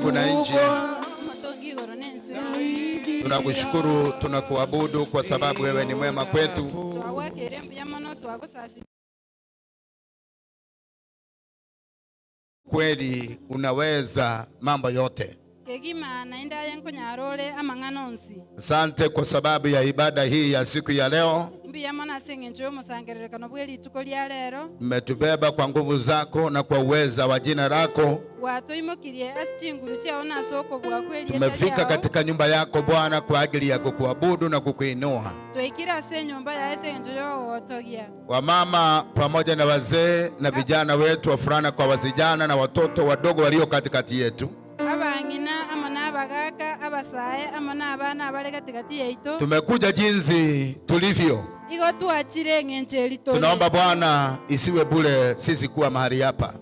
mbingu na nchi, tunakushukuru, tunakuabudu kwa sababu wewe ni mwema kwetu. Kweli unaweza mambo yote. Asante kwa sababu ya ibada hii ya siku ya leo. Mmetubeba kwa nguvu zako na kwa uweza wa jina lako. Tumefika katika nyumba yako Bwana kwa ajili ya kukuabudu na kukuinua. Wamama pamoja na wazee na vijana wetu, wavulana kwa wasichana na watoto wadogo walio katikati yetu. Tumekuja jinsi tulivyo. Tunaomba Bwana isiwe bure sisi kuwa mahali hapa.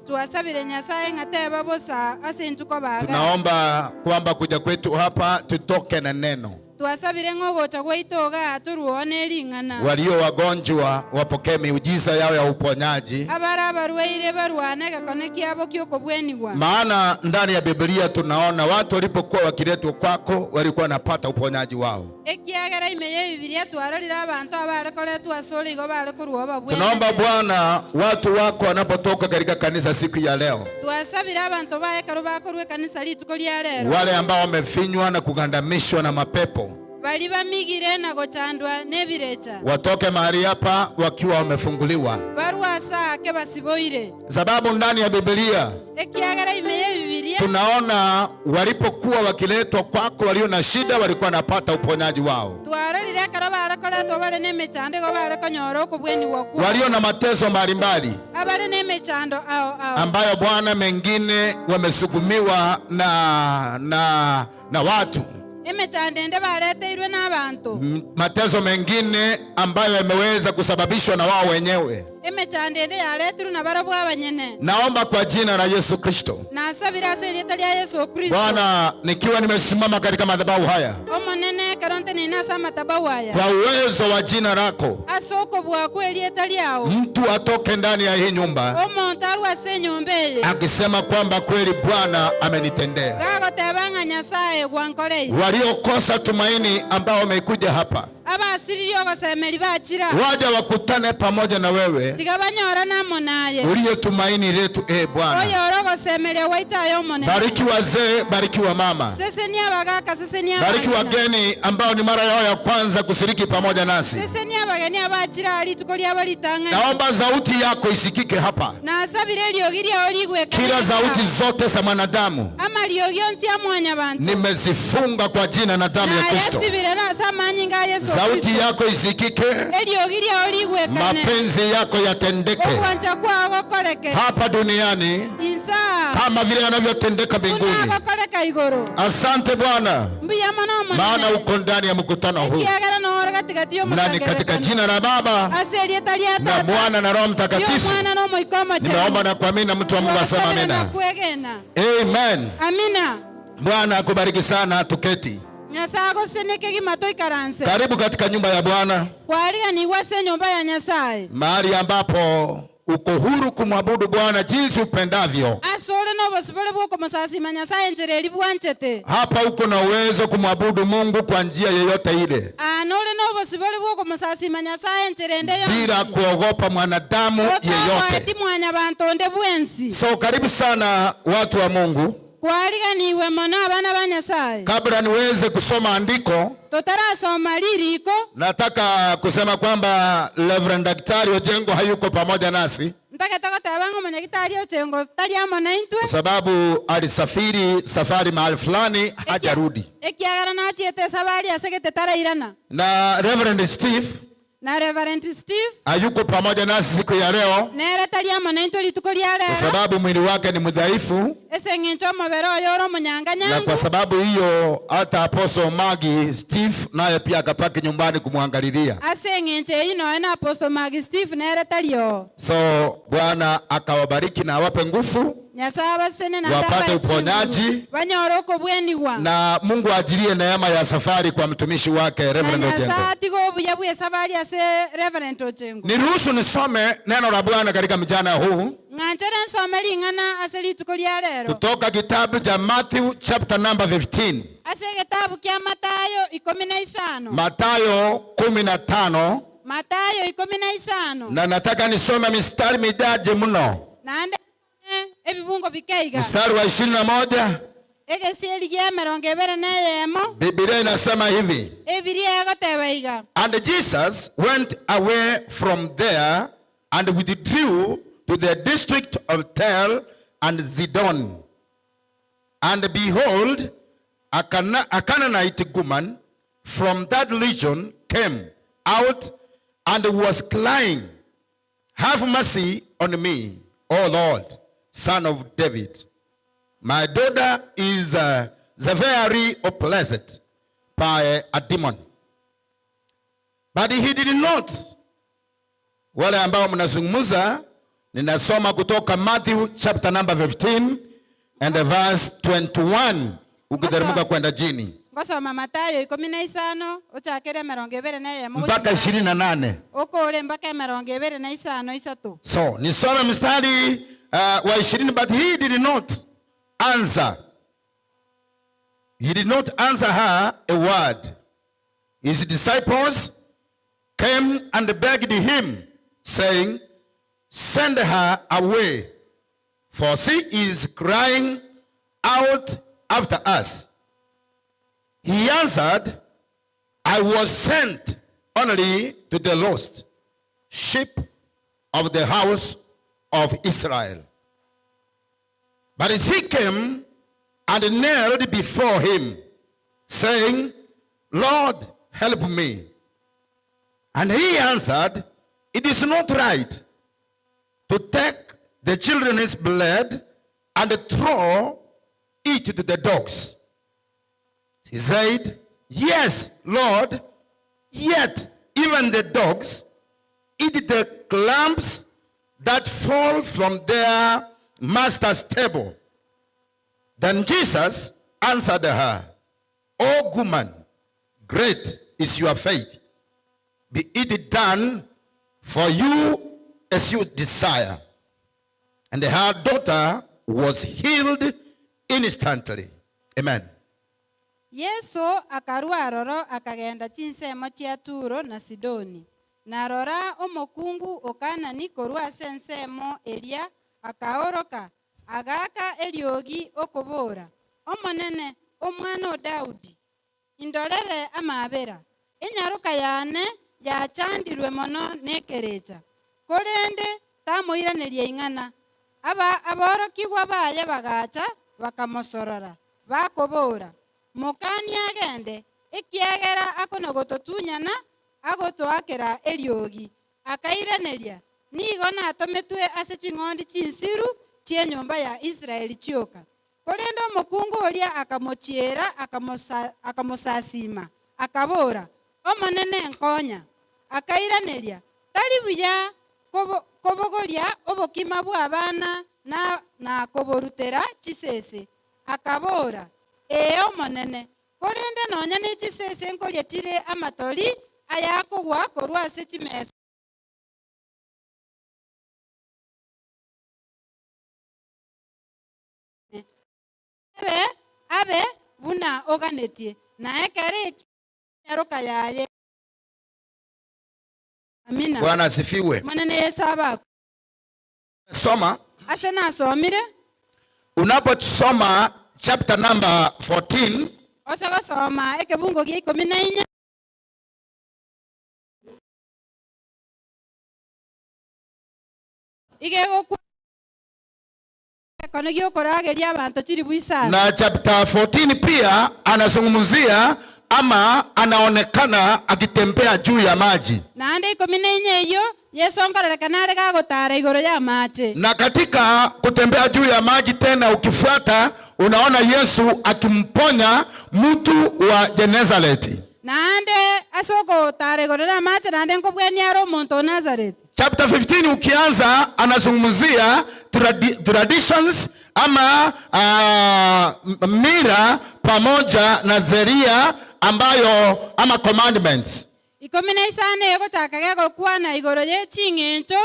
Tunaomba kwamba kuja kwetu hapa tutoke na neno. Twasabire ng'ogocha gwaito turuone ling'ana. Walio wagonjwa wapokee miujiza yao ya uponyaji. Abara abarwaire barwane gakone kiabo kyokobwenigwa. Maana ndani ya Biblia tunaona watu walipokuwa wakiletwa kwako walikuwa wanapata uponyaji wao. Ekiagera ime ya Biblia twarorire abantu abarekoretwa ase igo bare korwa babwene. Tunaomba Bwana watu wako wanapotoka katika kanisa siku ya leo. Twasabire abantu bae karo bakorwa kanisa rituko ria lero. Wale ambao wamefinywa na kugandamishwa na mapepo bali bamigire na gochandwa nebirecha watoke mahali hapa wakiwa wamefunguliwa, barwasake basiboire. Sababu ndani ya Biblia ekiagera ime ya Biblia tunaona walipokuwa wakiletwa kwako walio na shida walikuwa wanapata uponyaji wao. Twarorire ekero barekoretwo bare na emechando igo barekonyora okobwenigwa kwao. Walio na mateso mbalimbali abare na emechando ao ao ambayo Bwana mengine wamesukumiwa na watu emechando ende bareteirwe na abantu. Mateso mengine ambayo yameweza kusababishwa na wao wenyewe. Emechando ende yaretirwe na barabwo abanyene. Naomba kwa jina la Yesu Kristo. Nasabire ase erieta ria Yesu Kristo. Bwana, nikiwa nimesimama katika madhabahu haya, Omonene ekero ntenene ase amatabau aya, kwa uwezo wa jina lako, ase okobua erieta riao, mtu atoke ndani ya hii nyumba omonto arwe ase enyomba eye akisema kwamba kweli Bwana amenitendea. Gagoteba ng'a Nyasaye gwankoreire. Waliokosa tumaini ambao wamekuja hapa, abasiririe ogosemeri bachira, waja wakutane pamoja na wewe tiga banyora namo naye uliye tumaini letu. E Bwana, oyore ogosemeria gwaito aye omonene. Bariki wazee, bariki wa mama, seseni abagaka, seseni bariki abang'ina, wageni ambao ni mara yao ya kwanza kushiriki pamoja nasi. Seseni abageni abachira rituko riabo ritang'ani. Naomba sauti yako isikike hapa, nasabire eriogi riao rigwekane. Kila sauti zote za mwanadamu amariogi onsi a mwanyabanto nimezifunga kwa jina na damu ya Kristo. Nayesibire nase amanyinga a Yesu Sauti Kristo. yako isikike, Eriogi riao rigwekane, mapenzi yako yatendeke okwancha kwao gokoreke hapa duniani insa kama vile yanavyotendeka mbinguni. buna gokoreka igoro. Asante Bwana, Mbuya mono maana omonene, uko ndani ya mkutano huu, ekiagera noore gatigati na ni katika y'omosangererekano jina la Baba ase erieta ria na Tata Mwana na Roho Mtakatifu y'Omwana na Omoika Omochenu. nimeomba na kuamini, na mtu wa Mungu asema Twasabire na amina. kwegena. Amen. Amina. Bwana akubariki sana. Tuketi. Nyasaye agoseneke gima toikaranse. Karibu katika nyumba ya Bwana, Kwariganigwa ase enyomba ya Nyasaye, mahali ambapo uko huru kumwabudu Bwana jinsi upendavyo. ase ore na obosibore bwa okomosasima Nyasaye enchera eri bwanchete. Hapa uko na uwezo kumwabudu Mungu kwa njia yeyote ile Aa, nore na obosibore bwa okomosasima Nyasaye enchera ende bila yonsi, kuogopa mwanadamu yeyote. otoboeti mwanyabanto onde bwensi. So karibu sana watu wa Mungu. Kwariganiwe mono abana ba Nyasaye. Kabla niweze kusoma andiko, totarasoma ririko, nataka kusema kwamba Reverend Daktari Ojengo hayuko pamoja nasi ntagete goteba ng'a omonyagitari Ochengo tari amo na intwe, kwa sababu alisafiri safari mahali fulani hajarudi. Ekiagera nachiete esabari ase gete tarairana. Na Reverend Steve Na Reverend Steve hayuko pamoja nasi siku ya leo nere tari amo na intwe rituko ria kwa rero, sababu mwili wake ni mdhaifu, ase eng'encho omobere oyo ore na omonyanganyangu, kwa sababu hiyo hata Apostle Maggie Steve naye pia akapaki nyumbani kumwangalilia. ase eng'encho eyio noe na Apostle Maggie Steve nere tari oo. So Bwana akawabariki na awape nguvu. Nyasaye abasene na Wapate uponyaji. Banyore okobwenigwa. Na Mungu ajilie neema ya safari kwa mtumishi wake Na Reverend Ojengo. Nyasaye atiga obuya bwa esafari ase Reverend Ojengo. Niruhusu nisome neno la Bwana katika mjana huu Ng'anchere nsome ring'ana ase rituko ria rero. Kutoka kitabu cha Matthew chapter number 15. Ase getabu kia Mathayo 15. Mathayo 15. Mathayo 15. Na nataka nisome mistari michache mno. Naende ebibungo bikeiga. Mstari wa 21. Egesieri gia mirongo ebere na eyemo. Biblia inasema hivi. Ebiria egoteba iga. And Jesus went away from there and withdrew to the district of Tyre and Zidon. And behold, a Canaanite woman from that region came out and was crying, Have mercy on me, O Lord, Son of David. My daughter is severely oppressed by a demon. But he did not. Wale ambao mnazungumza, ninasoma kutoka Matthew chapter number 15 and verse 21, ukiteremka kwenda chini Ngosoma Mathayo 15 ochakere 21 mpaka 28. Okore mpaka 25 isato. So nisome mstari wa 20. But he did not answer. He did not answer her a word. His disciples came and begged him, saying, Send her away, for she is crying out after us. He answered, I was sent only to the lost sheep of the house of Israel. But she came and knelt before him, saying, Lord, help me. And he answered, It is not right to take the children's bread and throw it to the dogs. He said, Yes, Lord, yet even the dogs eat the crumbs that fall from their master's table. Then Jesus answered her, O woman, great is your faith. Be it done for you as you desire. And her daughter was healed instantly. Amen. Yesu akarua aroro akagenda chinsemo chia Turo na Sidoni. Narora omokungu okanani korwa ase ensemo eria akaoroka agaka eriogi okobora, Omonene, omwana o Daudi, indorere amabera, enyaroka yane yachandirwe mono nekerecha. Korende tamoiraneria ing'ana. Aba aborokigwa baye bagacha bakamosorora bakobora, Mokani agende ekiagera akona gototunyana agotoakera eriogi. Akairaneria, nigo natometwe ase ching'ondi chinsiru chie nyomba ya Israeli chioka. Korende omokungu oria akamochiera akamosasima akabora, Omonene nkonya. Akairaneria, tari buya kobogoria obokima bwa abana na koborutera chisese. Akabora, ee Omonene, korende nonya ne chisese nkoria chire amatori ayakogwa korwa ase chimesa. Abe, abe buna oganetie na ekere nyaroka yaye. Amina. Bwana asifiwe. Manene Yesu abako. Soma. Ase nasomire. Unaposoma chapter number 14, Ose gosoma ekebungo gia 14. Ige kono giokorageria abantu chiri bwisana. Na chapter 14 pia anazungumzia ama anaonekana akitembea juu ya maji. Naende 14 eyo Yesu nkorerekana are gagotara igoro ya mache. Na katika kutembea juu ya maji tena ukifuata unaona Yesu akimponya mtu wa Genezareti. Naende asogotara igoro ya mache naende nkobwania aro omonto o Nazareti. Chapter 15 ukianza anazungumzia traditions ama mira pamoja na sheria ambayo ama commandments. 15 egochaka gegokwana igoro ye ching'encho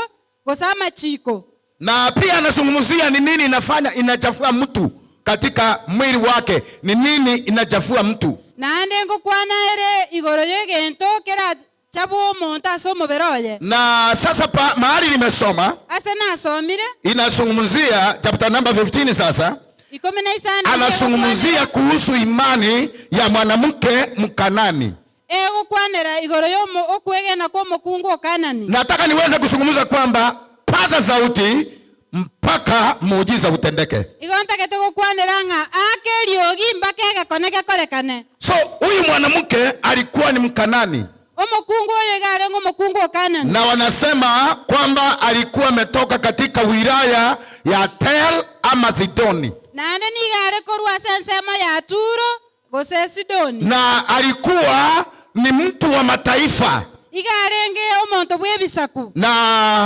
gose amachiko. Na pia anazungumzia ni nini inafanya inachafua mtu katika mwili wake, ni nini inachafua mtu. Naende ngokwana ere igoro y'egento kera chabwa omonto ase omobere oye. Na sasa mahali nimesoma Ase nasomire inazungumzia chapter number 15 sasa 15 anazungumzia kuhusu imani ya mwanamke Mkanani. Egokwanera igoro y'omo okwegena kwa omokungu o Kanani. Nataka niweze kuzungumza kwamba paza sauti mpaka muujiza utendeke. Igo ntagete gokwanera ng'a ake eriogi mpaka egekone gekorekane. So huyu mwanamke alikuwa ni Mkanani. Omokungu oyo iga arenge omokungu o Kanani. Na wanasema kwamba alikuwa ametoka katika wilaya ya Tel ama Zidoni. Naende niga are korwa ase ensemo ya Turo gose Sidoni. Na alikuwa ni mtu wa mataifa. Iga arenge omonto bw'ebisaku. Na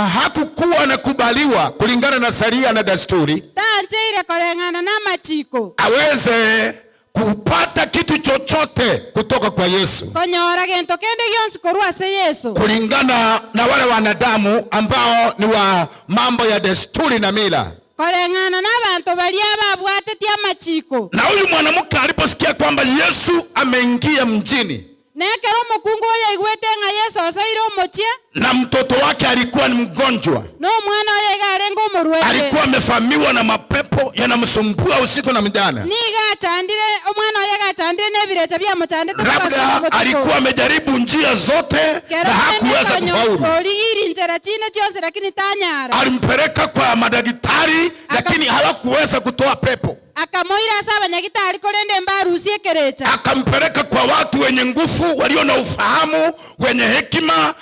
hakukuwa anakubaliwa kulingana na sheria na desturi Tancheire koreng'ana na amachiko aweze kupata kitu chochote kutoka kwa Yesu, konyora gento kende gionsi korwa ase Yesu, kulingana na wale wanadamu ambao ni wa mambo ya desturi na mila. Koreng'ana na abantu baria babwatetie amachiko. Na huyu mwanamke aliposikia kwamba Yesu ameingia mjini Nekero omokungu oyo aigwete ng'a Yesu osoire omochie, na mtoto wake alikuwa ni mgonjwa, na omwana oyo iga arenge omorwaire, alikuwa amefamiwa na mapepo yanamsumbua usiku na mchana. Niga achandire omwana oyo iga achandire n'ebirecha biamochandete Labda alikuwa amejaribu njia zote na hakuweza kufaulu. Origiri nchera chine chionsi lakini tanyara. Alimpeleka kwa madaktari lakini hawakuweza kutoa pepo. Akamoira ase abanyagitari korende mbarusie ekerecha. Akampeleka kwa watu wenye nguvu, walio na ufahamu, wenye hekima,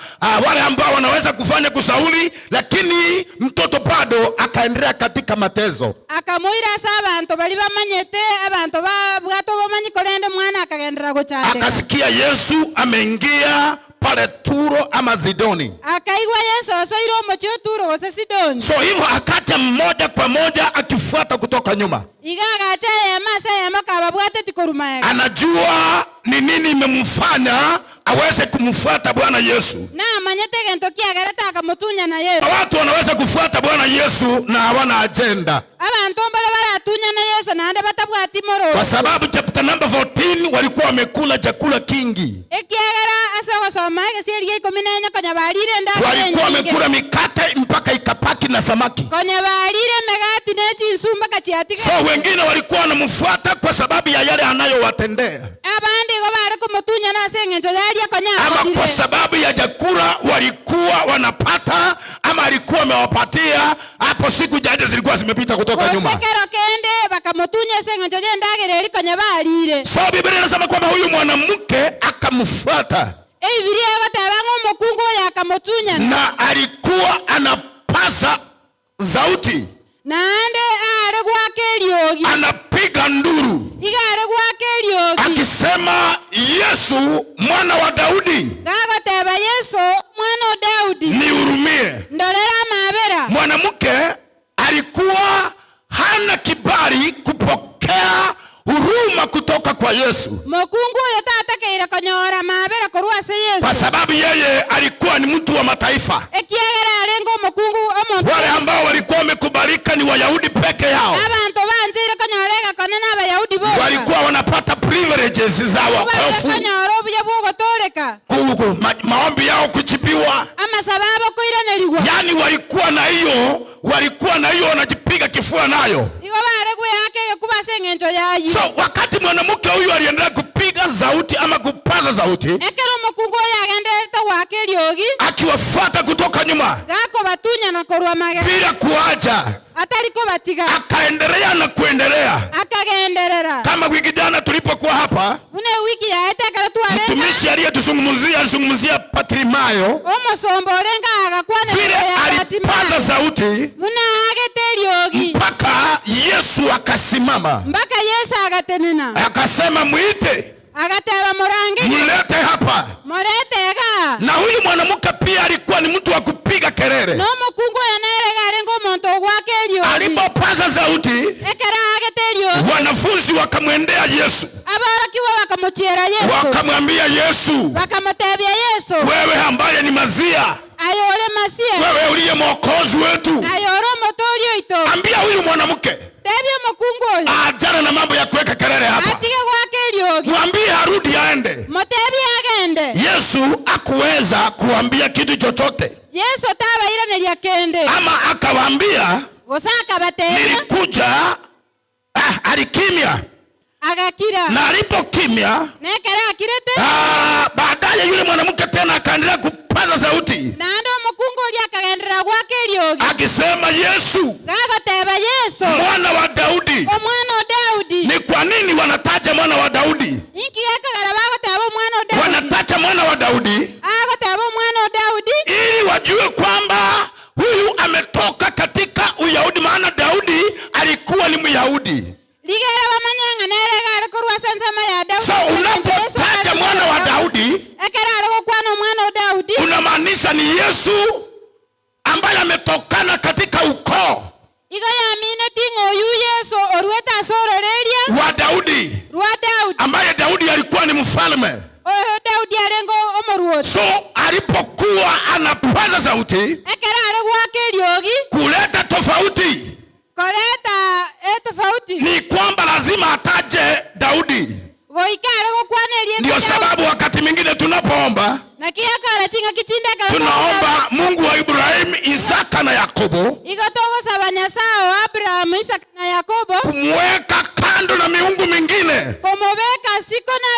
wale ambao wanaweza kufanya kusauli, lakini mtoto bado akaendelea katika mateso. Akamoira ase abantu bali bamanyete, abantu babwate obomanyi korende mwana akagenderera gochandeka. Akasikia Yesu ameingia pale Turo ama Zidoni. Akaigwa Yesu osoire omochie o Turo gose Sidoni. So hivyo akata mmoja kwa moja akifuata kutoka nyuma. Iga agacha eyemo ase eyemo kababwate tikoruma ega. Anajua ni nini imemfanya aweze kumfuata Bwana Yesu. Na amanyete gento kiagerete akamutunya na Yesu. Watu wanaweza kufuata Bwana Yesu na hawana agenda. Abantu mbale baratunya na Yesu naende batabwati moro. Kwa sababu chapter number 14 walikuwa wamekula chakula kingi. Ekiagera ase ogosoma egesieri gia 14 konya barire ndagera Walikuwa enyinge. wamekula mikate mpaka ikapaki na samaki. Konya barire megati ne chinsu mpaka chiatiga. So wengine walikuwa wanamfuata kwa sababu ya yale anayowatendea. Abandi igo bare kumutunya na ase eng'encho yaria konya Ama akorire. kwa sababu ya chakula walikuwa wanapata ama alikuwa amewapatia hapo siku jaje zilikuwa zimepita kutoka nyuma. Gose kero kende bakamutunya ase eng'encho ya endagera eri konya barire. So Biblia inasema kwamba huyu mwanamke akamfuata. Ebibilia egoteba ng'a omokungu oyo akamutunya. Na alikuwa anapaza sauti. Naende are gwaka eriogi. Anapiga nduru. Iga are gwaka eriogi. Akisema Yesu mwana wa Daudi. Gagoteba Yesu mwana wa Daudi. Nihurumie. Ndorera mabera. Mwanamke alikuwa hana kibali kupokea huruma kutoka kwa Yesu. Mokungu oyo tatakeire konyora mabera korwa ase Yesu. Kwa sababu yeye alikuwa ni mtu wa mataifa. Ekiagera arenge omokungu omonto. Wale ambao walikuwa wamekubalika ni Wayahudi peke yao. Abantu banzire konyora egakone na Abayahudi boka. Walikuwa wanapata privileges za wokovu. Konyora obuya bwogotoreka. Maombi yao kujibiwa. Ama sababu koiraneriwa. Yani walikuwa na hiyo wanajipiga kifua nayo. Igo bare gweyake gekuba ase eng'encho yayi. So wakati mwanamke huyu aliendelea kupiga sauti ama kupaza sauti, Ekero omokungu oyo agenderete gwaka eriogi, akiwafuata kutoka nyuma gakobatunya na korwa magega, bila kuacha, atari kobatiga, akaendelea na kuendelea. Akagenderera. Kama wiki jana tulipokuwa hapa, Bune wiki ya ete ekero twarenge, mtumishi aliyetuzungumzia alizungumzia Bartimayo, omosomba orenga agakwana vile mbere ya alipaza Bartimayo. sauti Buna agete eriogi mpaka Yesu akasimama, mpaka Yesu agatenena, akasema muite, agateba murange, mlete hapa. Murete ga. Na huyu mwanamke pia alikuwa ni mtu wa kupiga kelele. No mukungu oyo nerega arenga omonto ogwaka eriogi. Alipopaza sauti, Ekero agete eriogi, wanafunzi wakamwendea Yesu, aborokigwa bakamochiera Yesu, wakamwambia Yesu, bakamotebia Yesu, wewe ambaye ni Masia, aye ore Masia, wewe uliye mwokozi wetu, aye ore omotoori oito, ambia huyu mwanamke tebia omokungu oyo aachane na mambo ya kuweka kelele hapa, atige gwaka eriogi, mwambie arudi aende. motebie agende. Yesu akuweza kuambia kitu chochote, Yesu tabairaneria kende, ama akawaambia gose akabatebia, nilikuja. Alikimya, agakira. Na alipokimya, Nekero akirete, baadaye yule mwanamke tena akaendelea kupaza sauti naende omokungu oria akagenderera gwaka eriogi, akisema, Yesu gagoteba Yesu, mwana wa Daudi. omwana o Daudi. Ni kwa nini wanataja mwana wa Daudi? Inki gekogera bagoteba omwana o Daudi? Wanataja mwana wa Daudi Agoteba omwana o Daudi ili wajue kwamba huyu ametoka katika Uyahudi, maana Daudi alikuwa ni Myahudi. Ligera bamanye ng'a nere iga are korwa ase ensemo ya Daudi. So unapotaja mwana wa Daudi Ekero are gokwana omwana o Daudi, unamaanisha ni Yesu ambaye ametokana katika ukoo igo yamineti ng'a oyu Yesu orwete ase ororeria wa Daudi, rwa Daudi, ambaye Daudi alikuwa ni mfalme. Oyo Daudi arenge omorwoti. So alipokuwa anapaza sauti Ekero are gwaka eriogi kuleta tofauti, koreta etofauti, ni kwamba lazima ataje Daudi. Goika are gokwana erieta Ndio Daudi. sababu wakati mwingine tunapoomba Naki ekora ching'aki chinde ekero tunaomba Mungu wa Ibrahimu, Isaka na Yakobo igo togosaba Nyasaye wa Abrahamu, Isaka na Yakobo kumweka kando na miungu mingine komobeka siko na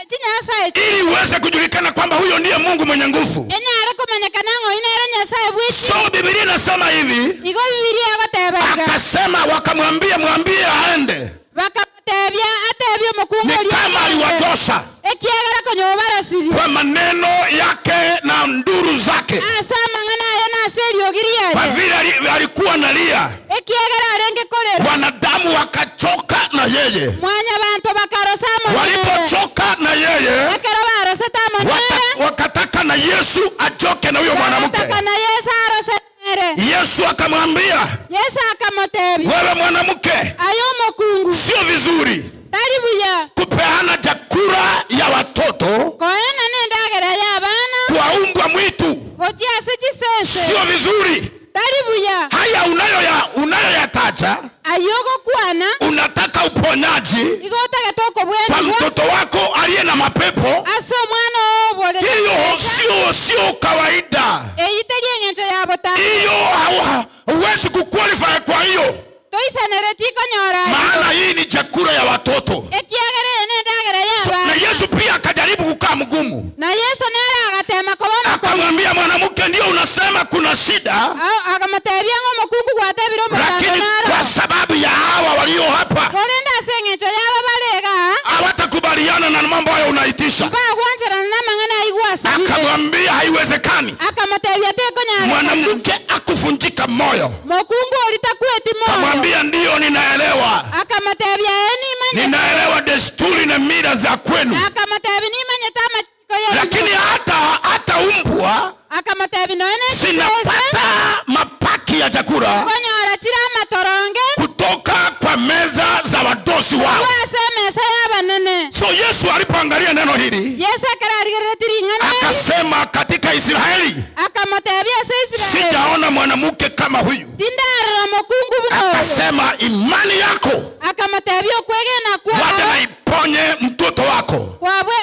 chinyasaye ili uweze kujulikana kwamba huyo ndiye Mungu mwenye nguvu. Enyare komanyekana ng'a oyu nere Nyasaye bweki. So Biblia inasema hivi, Igo Bibilia egoteba iga, akasema, wakamwambia, mwambie aende. Bakamotebia atebie omokungu Ni oria kama agende. aliwatosha Ekiagera konyobarasiri kwa maneno yake na nduru zake, ase amang'ana aye na ase eriogi kwa riaye, vile alikuwa nalia, ekiagera arenge korera, wanadamu wakachoka na yeye. Mwanya banto bakarosa amonere. Walipochoka na yeye, Ekero barosete amonere, wakataka na Yesu achoke na huyo mwanamke. bagataka na Yesu arose nere. Yesu akamwambia, Yesu akamotebia, wewe mwanamke, aye omokungu, sio vizuri tari buya kupeana chakula ya watoto koena nendagera ya abana kwa umbwa mwitu, gochia ase chisese, sio vizuri. Tari buya. Haya unayoyataja, Aye ogokwana, unataka uponyaji igo otagete kwa okobwenigwa mtoto wako aliye na mapepo. Ase omwana obore, Hiyo sio kawaida. Eyiteri eng'encho ya botanga. Hiyo huwezi kuqualify kwa hiyo, Toisanere tikonyora, maana hii ni chakula ya watoto. Ekiagera eye nendagera ya Na abana. Yesu pia akajaribu kukaa mgumu, Na Yesu nere agatema koba omokungu. akamwambia mwanamke, ndio unasema kuna shida, Akamotebia ng'a omokungu gwatebire omotango lakini naro, kwa sababu ya hawa walio hapa korende ase eng'encho yaba barega hawatakubaliana na mambo hayo unaitisha. bagwancherana na amang'ana aigwa asabire. Akamwambia haiwezekani. Akamotebia tekonyara. Mwanamke akuvunjika moyo, Mokungu oritakweti moyo, akamwambia ndio, ninaelewa, Akamotebia enimanye, ninaelewa desturi na mila za kwenu, Akamotebia nimanyete amachiko yaino, lakini hata umbwa Akamotebia noene chisese zinapata mapaki ya chakula konyora chire amatoronge kutoka kwa meza za wadosi wao. ase emesa y'abanene. So Yesu alipoangalia neno hili Yesu ekero arigereretie ring'ana eri, akasema, katika Israeli akamotebia ase Israeli sijaona mwanamke kama huyu. tindarora mokungu buna oyo. Akasema, imani yako Akamotebia okwegena kwao wacha na iponye mtoto wako.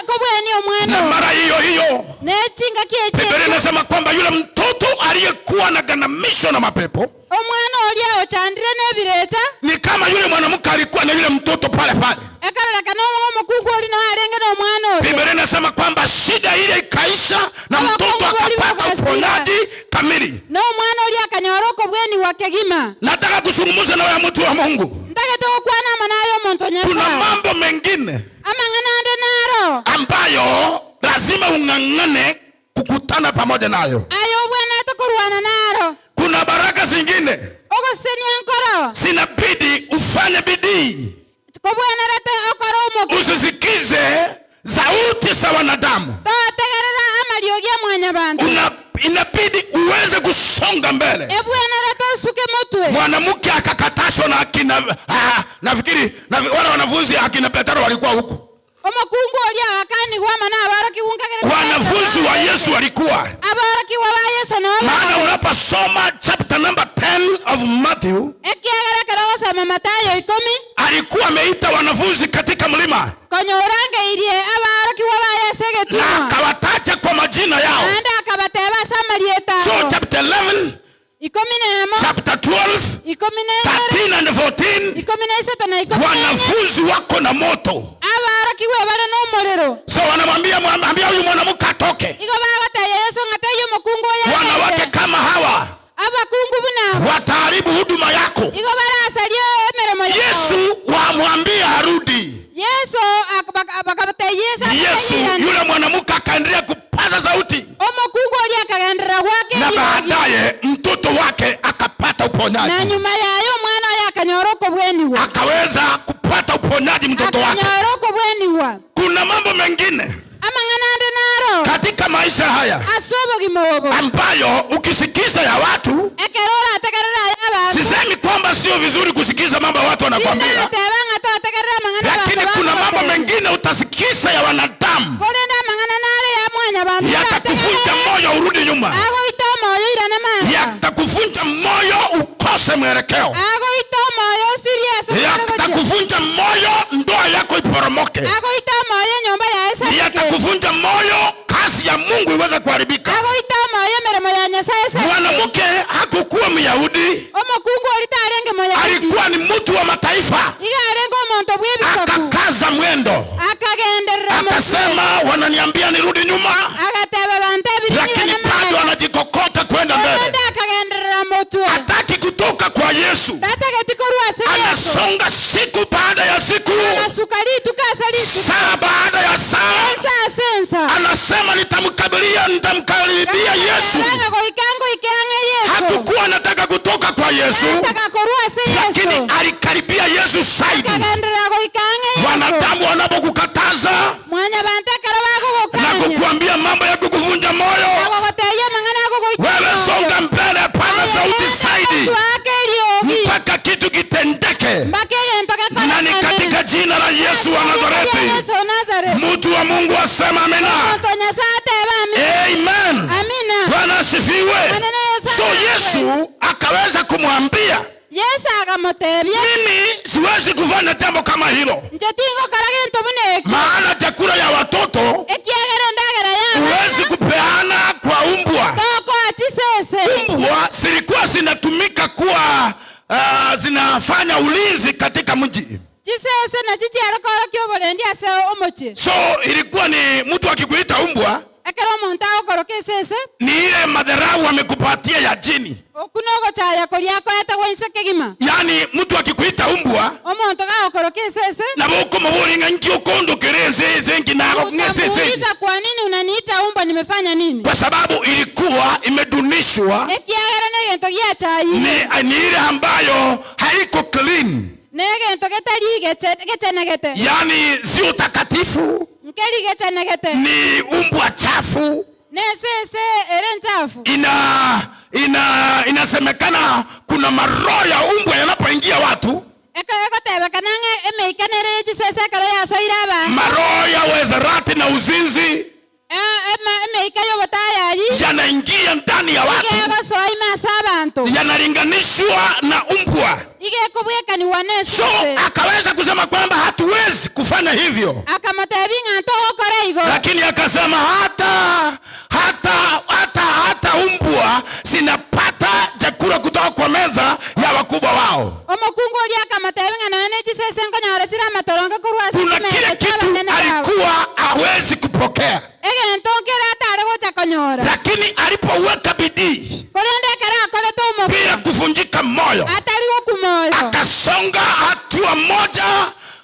Kobweni omwana Na oyo. mara hiyo hiyo Nechinga Biblia kieche inasema kwamba yule mtoto aliyekuwa anagandamishwa na mapepo omwana oria ochandire nebirecha ni kama yule mwanamke alikuwa na yule mtoto pale pale. ekaroreka omokungu ori no arenge na omwana oria. Biblia inasema kwamba shida ile ikaisha na Kama mtoto Mungu akapata alivyokasira. uponyaji kamili. Na omwana oria akanyora okobweni wa kegima. Nataka kuzungumza na wewe mtu wa Mungu. Ntagete gokwana ama naye omonto Kuna Nyasaye. mambo mengine Amang'ana ande naro ambayo lazima ung'ang'ane kukutana pamoja nayo. Aye obwanete korwana naro. Kuna baraka zingine Ogosenia nkoro zinabidi ufanye bidii, kobwenerete okore omoki usisikize sauti za wanadamu. Totegerera amariogi ya mwanyabanto. Inabidi uweze kusonga mbele. Ebwenerete Osuke mutwe. Mwanamke akakatashwa na akina nafikiri wale wanafunzi akina Petro walikuwa huku. Omokungu oria agakanigwa mana abarokigwa nkagere. Wanafunzi wa Yesu walikuwa. Abarokigwa ba Yesu no. Maana unaposoma chapter number 10 of Matthew, Ekiagera ekero ogosoma Mathayo 10, alikuwa ameita wanafunzi katika mlima konyora ngeirie abarokigwa ba Yesu na egetumwa. akawataja kwa majina yao. Naende akabateba ase amarieta So abo. chapter 11, 11, chapter 12, 12, 13 and 14, 13 na 14, wanafunzi wako na moto. Abarokigwa bare na omorero. So wanamwambia, ambia huyu mwanamke atoke. Igo bagotebia Yesu ng'a teiyo omokungu oyo Wanawake agende. kama hawa Abakungu buna abo wataharibu huduma yako. igo barasarie emeremo yao. Yesu wamwambia arudi. Yesu bakabatebia Yesu Yesu akayirana. yule mwanamke akaendelea kupaza sauti, Omokungu oria akagenderera gwake na eriogi. baadaye mtoto wake akapata Na uponyaji. nyuma yayo omwana oyo akanyora okobweniwa. Akaweza kupata uponyaji mtoto wake. Akanyora okobweniwa. Kuna mambo mengine Amang'ana ande naro katika maisha haya ase obogima obo ambayo ukisikiza ya watu, ekero orategerera aya abantu. sisemi kwamba sio vizuri kusikiza mambo ya watu wanakwambia, Sindateba ng'a totegerera amang'ana lakini abantu kuna mambo bagotebia. mengine utasikiza ya wanadamu Korende amang'ana nare ya mwanya bantu yatakuvunja moyo urudi nyuma, agoita omoyo irane manga, yatakuvunja moyo ukose mwelekeo, agoita omoyo osirie ase okare gochia, yatakuvunja moyo ndoa yako iporomoke, agoita omoyo enyomba yaye esareke, yatakuvunja moyo kazi ya Mungu iweze kuharibika. Agoita omoyo emeremo ya Nyasaye esareke. Mwanamke hakukuwa Myahudi, Omokungu oria tarenge Moyahudi, alikuwa ni mtu wa mataifa. iga arenge omonto bwa ebisaku. Akakaza mwendo, Akagenderera motwe. Akasema wananiambia nirudi nyuma, Agateba bantu ebiri lakini bado anajikokota kwenda mbele, Korende akagenderera motwe. Hataki kutoka kwa Yesu. Tatageti korwa ase Yesu. Anasonga siku baada ya siku, Agasuka rituko ase rituko. Saa baada ya saa, Ensa ase ensa. anasema nitamkabilia, nitamkaribia Yesu. Agateba goika ngoike ang'e Yesu. Hakukuwa anataka kutoka kwa Yesu, Tataka korwa ase lakini Yesu. Alikaribia Yesu zaidi. Akagenderera goika ang'e Yesu. Wanadamu wanapokukataza Mwanya bantu ekero na bagogokanya kukuambia mambo ya kukuvunja moyo, agogotebia amang'ana agogoika wewe moyo. songa mbele, paza sauti zaidi Twake eriogi mpaka kitu kitendeke, mpaka egento na ni gekorekane. katika jina la Yesu wa Nazareti. Yesu wa Nazareti. Mtu wa Mungu asema amina. Omonto Nyasaye ateba amina. Amen. Amina. Bwana asifiwe. Maneno ya So Yesu. Yesu akaweza kumwambia, Yesu akamotebia, mimi siwezi kufanya jambo kama hilo, nche tingokora gento buna ekio, maana chakula ya watoto ekiagera endagera ya huwezi kupeana kwa umbwa. tokoa chisese. Umbwa zilikuwa zinatumika kuwa zinafanya ulinzi katika mji. Chisese nachi chiarokorokia oborendi ase omochie. So ilikuwa ni mtu akikuita umbwa, Ekero omonto agokoroka esese, ni ile madharau amekupatia ya chini. Oku nogochaya koria akoete gwa inse kegima. Yaani mtu akikuita umbwa, Omonto gagokoroka esese, na boko maboringa nki okondo kereze zengi na ngese. Utamuuliza, kwa nini unaniita umbwa, nimefanya nini? Kwa sababu ilikuwa imedunishwa, Ekiagera negento giachaire, ni ile ambayo haiko clean, negento getari gechenegete, yaani sio takatifu, nkeri gechenegete, ni umbwa chafu. Nesese ere nchafu. Ina ina inasemekana kuna maroho ya umbwa yanapoingia watu, Egotebekana ng'a emeikanere chisese ekero yasoire abantu, maroho ya uasherati na uzinzi emeika y'obotayayi yanaingia ndani ya watu, igegosoa ime ase abantu, yanalinganishwa na umbwa. Igekobwekaniwa So nesese. Akaweza kusema kwamba hatuwezi kufanya hivyo, Akamotebi ng'a ntogokora igo, lakini akasema hata umbwa zinapata chakula kutoka kwa meza ya wakubwa wao. Omokungu oria akamotebi ng'a nonya nechisese nkonyora chire amatoronge korwa ase Kuna kile chimesa kitu chiabanene babo. alikuwa hawezi kupokea, Egento nkere atare gocha konyora, lakini alipoweka bidii korende ekero akorete bila omokia kuvunjika moyo, atari gokumoyo, akasonga hatua moja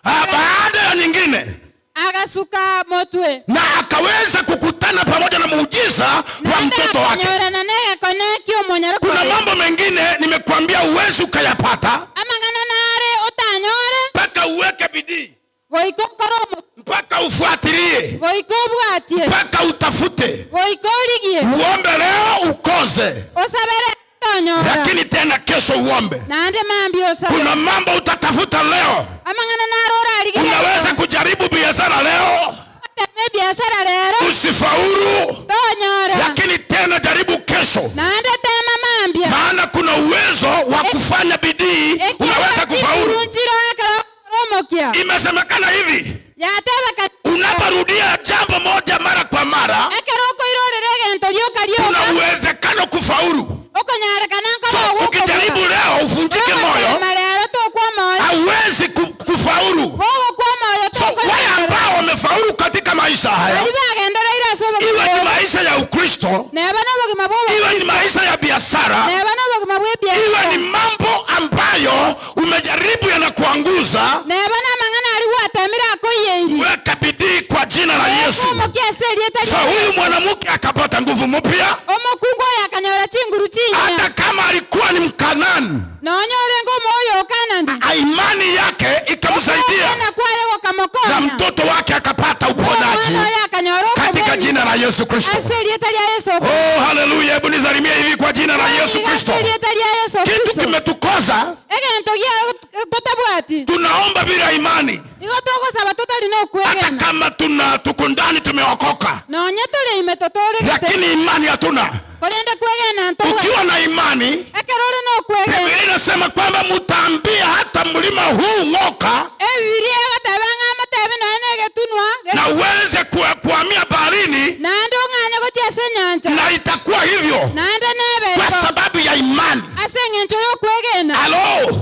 baada ya nyingine, agasuka motwe, na akaweza kukutana pamoja na muujiza wa naende mtoto wake. akanyorana negekone kiomonyaro Kuna kwaye. mambo mengine nimekuambia uwezi ukayapata Amang'ana nare otanyore mpaka uweke bidii, goika okore omo mpaka ufuatilie, goika obwatie, mpaka utafute, goika origie, uombe leo ukoze. Osabere Tonyora. Lakini tena kesho uombe. Naende mambia osabe. Kuna mambo utatafuta leo. Amang'ana narora arigire. Unaweza kujaribu biashara leo Oteme biashara rero. Usifaulu, Tonyora. Lakini tena jaribu kesho, Naende tema mambia. Maana kuna uwezo wa kufanya bidii, unaweza kufaulu. Njiro ekero omokia. Imesemekana hivi, Yatebeka. Unaporudia jambo moja mara kwa mara, Ekero okoirorera egento rioka kuna rioka. Uwezekano kufaulu. Okonyarekana So nkoro. Ukijaribu leo uvunjike moyo, Rero tokwa moyo. Hauwezi kufaulu. Gogokwa moyo. So wale ambao wamefaulu katika maisha haya, Bari bagendereire ase iwe ni obogima. Maisha ya Ukristo, Neba n'obogima bw'obokristo. Iwe ni maisha ya biashara, Neba n'obogima iwe bw'ebiashara. Ni mambo ambayo umejaribu yanakuanguza, Neba n'amang'ana ari gwatemire akoiyeiri. Weka bidii kwa jina la Yesu. Omokia ase erieta So ria huyu mwanamke akapata nguvu mpya, Omokungu oyo akanyora chinguru chinya. Hata kama alikuwa ni Mkanani, Nonya orenge omoyo okanani. Imani yake ikamsaidia Okwegena kwaye na gokamokonya. Mtoto wake akapata uponyaji Omwana oyo akanyora katika okobweni. jina la Yesu Kristo. Ase erieta ria Yesu. Oh, haleluya! Hebu nisalimie hivi kwa jina la Yesu Kristo. Ase erieta ria Yesu Kitu Kristo. kimetukosa, Egento gia totabwati. Tunaomba bila imani, Igo togosaba totari hata nokwegena. Kama tuna tuko ndani tumeokoka, Nonya tore ime totoregete. Lakini imani hatuna. Korende kwegena ntobwati. Ukiwa na imani, Ekero ore nokwegena. Biblia inasema kwamba mutaambia hata mlima huu ng'oka, Ebibilia egoteba ng'a amatebe nonya na egetunwa. Na uweze kuhamia baharini, Naende ong'anye gochia ase enyancha. Na itakuwa hivyo Naende kwa nebe. Sababu ya imani. Ase eng'encho yokwegena. Halo,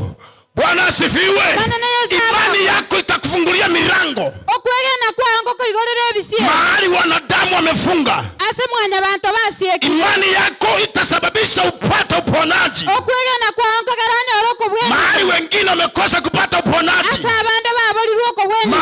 Bwana asifiwe. Bwana na Yesu Imani yako itakufungulia milango Okwegena kwango koigorera ebisie. Mahali wanadamu wamefunga. Ase mwanya banto basiekire. Imani yako itasababisha upate uponaji Okwegena kwango keranyora okobweni. Mahali wengine wamekosa kupata uponaji. Ase abande baborirwe okobweni.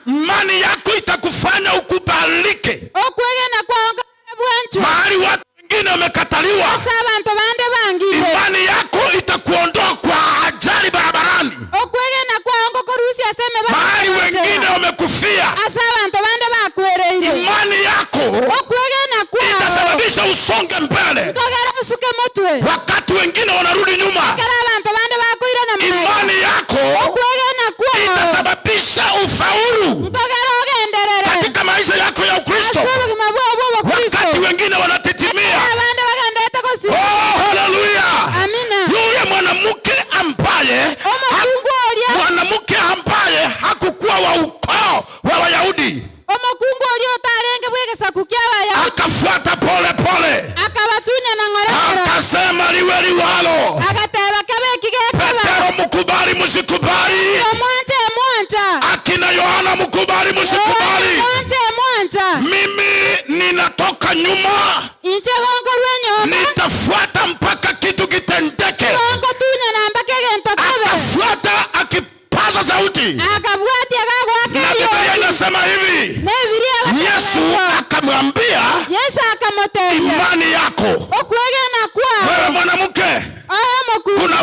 Imani yako itakufanya ukubalike Okwegena kwango bwanchwa. Mahali watu wengine wamekataliwa. Ase abantu bande bangire. Imani yako itakuondoa kwa ajali barabarani. Okwegena kwango korusia ase emebaka Mahali wengine wamekufia. Ase abantu bande bakwereire. Imani yako Okwegena kwao itasababisha usonge mbele nkogera osuke motwe. Wakati wengine wanarudi nyuma. Ekero abantu bande bakoirana magega. Imani yako Okwegena kwao itasababisha ufaulu nkogera ogenderere katika maisha yako ya Ukristo ase obogima bwao bwa obokristo. Wakati wengine wanatitimia. Abande bagendete gosira. Oh, haleluya! Amina. Yule mwanamke ambaye Omokungu oria mwanamke ambaye hakukuwa wa ukoo wa Wayahudi omokungu oria otarenge bwegesaku kia Abayahudi akafuata pole pole, akabatunya na ng'ororo akasema liwe liwalo. Agateba kebe ekigekeba. Petero, mkubali msikubali, Omwancha emwancha. Akina Yohana, mkubali msikubali, Omwancha emwancha. Mimi ninatoka nyuma, Inche gonkorwa enyomba. Nitafuata mpaka kitu kitendeke. Gongotunya na mpaka egento kebe. Akafuata akipaza sauti, Akabwatia na Biblia gagwaka. Inasema hivi, Nebiria. Yesu akamwambia, Yesu akamotebia. Imani yako Okwegena kwao. wewe mwanamke, Oyo omokungu. Kuna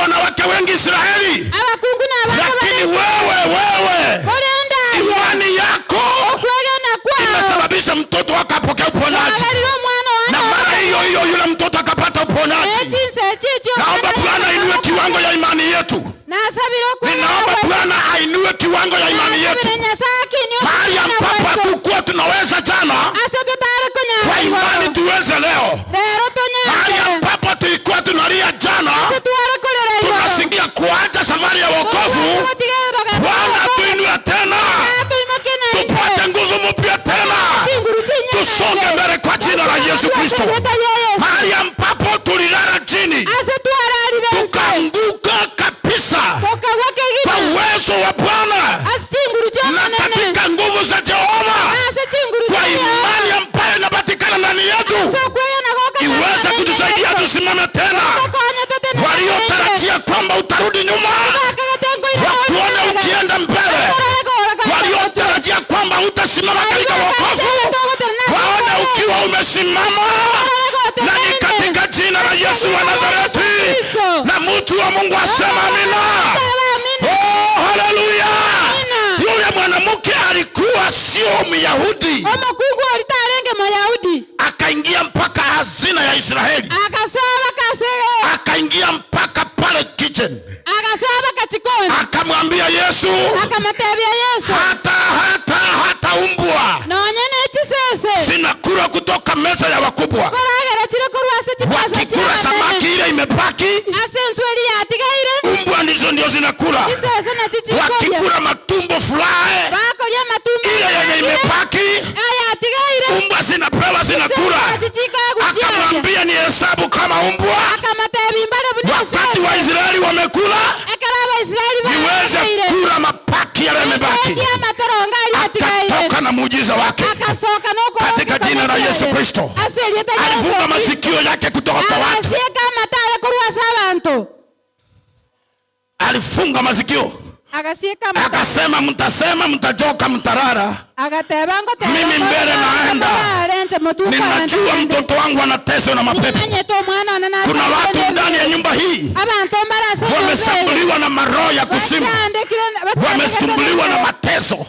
wanawake wengi Israeli, Abakungu na abana lakini bare. wewe Korenda. Imani yako Okwegena kwao. Imesababisha mtoto wako apokee uponaji, Agarire omwana na wane. mara hiyo hiyo yule mtoto akapata uponaji. Echinse echicho. Naomba Bwana ainue kiwango ya imani yetu. Nasabire okwegena Ninaomba kwao. Bwana ainue kiwango ya imani yetu. Nasabire Nyasaye akinie Mahali okwegena ambapo gwaito. hatukuwa tunaweza jana, Ase totare kwa imani konyara. tuweze leo. Rero Mahali tonyare. ambapo tulikuwa tunalia jana, Ase tware korera igoro. tunasikia kuacha safari ya wokovu. Bwana tuinue tena, tupate nguvu mpya tena, tusonge mbele kwa jina la Yesu Kristo. Mahali ambapo tulilala chini, tukaanguka kabisa kwa uwezo wa Bwana na katika nguvu za Jehova, kwa imani ambayo inapatikana ndani yetu, iweze kutusaidia tusimame tena. Waliotarajia kwamba utarudi nyuma, wakuone ukienda mbele. Waliotarajia kwamba utasimama katika wokovu, waone ukiwa umesimama, na ni katika jina la Yesu wa Nazareti, na mtu wa Mungu asema amina. Oh, haleluya! Yule mwanamke alikuwa sio Myahudi, Omokungu oritarenge Moyahudi. Akaingia mpaka hazina ya Israeli, Akasoa bakase. Akaingia mpaka pale kitchen, Agasoa kachikoni. Akamwambia Yesu, Akamatebia Yesu. hata umbwa Nonye nechisese. zinakula kutoka meza ya wakubwa, Koragera chire korwa ase chipasa wakikula samaki ile imebaki, Ase ensweri yatigaire. Umbwa ndizo ndio zinakula. Chisese nachi chikoria. Wakikula matumbo furahi Bakoria matumbo. Ile yenye imebaki, Ayatigaire. Umbwa zinapewa zinakula. Akamwambia ni hesabu kama umbwa, wakati wa Israeli wamekula, niweze kula mapaki yale yamebaki. Akatoka na muujiza wake katika jina la Yesu Kristo. Alifunga masikio yake kutoka kwa watu, alifunga masikio akasema, mtasema, mtajoka, mtarara. Mimi mbele naenda, ninajua mtoto wangu anateswa na mapepo. Kuna watu ndani ya nyumba hii wamesumbuliwa na maroho ya kuzimu, wamesumbuliwa na mateso,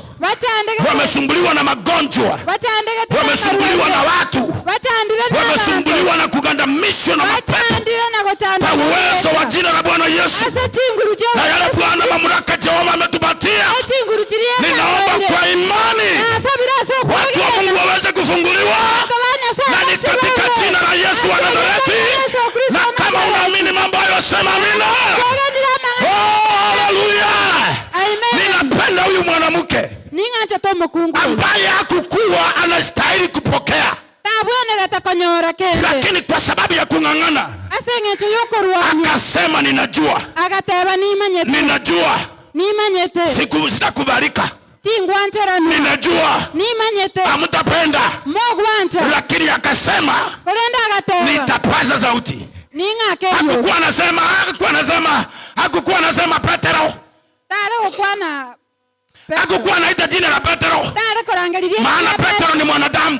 wamesumbuliwa na magonjwa, wamesumbuliwa na watu, wamesumbuliwa na kugandamishwa na mapepo. Kwa uwezo wa jina la Bwana Yesu na yale Bwana mamlaka Jehova ametupatia, ninaomba kwa imani watu wa Mungu waweze kufunguliwa, na ni katika jina la Yesu wa Nazareti. Na kama unaamini mambo hayo, sema amina. Oh, haleluya! Ninapenda huyu mwanamke ambaye hakukuwa anastahili kupokea, lakini kwa sababu ya kung'ang'ana akasema, ninajua, ninajua siku sitakubalika, ninajua hamtapenda, lakini akasema nitapaza sauti. Hakukuwa anasema Petero, hakukuwa anaita jina la Petero, maana Petero ni mwanadamu.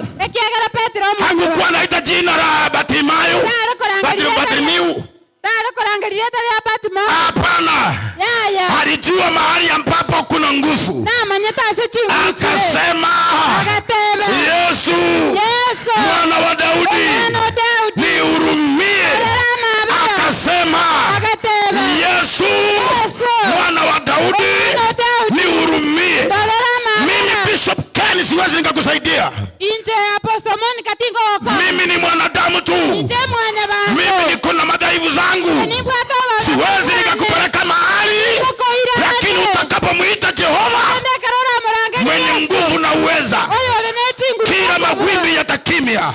Hakukuwa anaita jina la Batimayo, Bartimiu. Hapana, alijua mahali ambapo kuna nguvu, akasema, Yesu, mwana wa Daudi, nihurumie. Akasema, Yesu, mwana wa Daudi, nihurumie. Mimi Bishop Ken siwezi nikakusaidia. Mimi ni mwanadamu tu. Mimi niko na madhaifu zangu, siwezi nikakupeleka mahali, lakini utakapomwita Jehova mwenye nguvu na uweza, kila mawimbi yatakimya,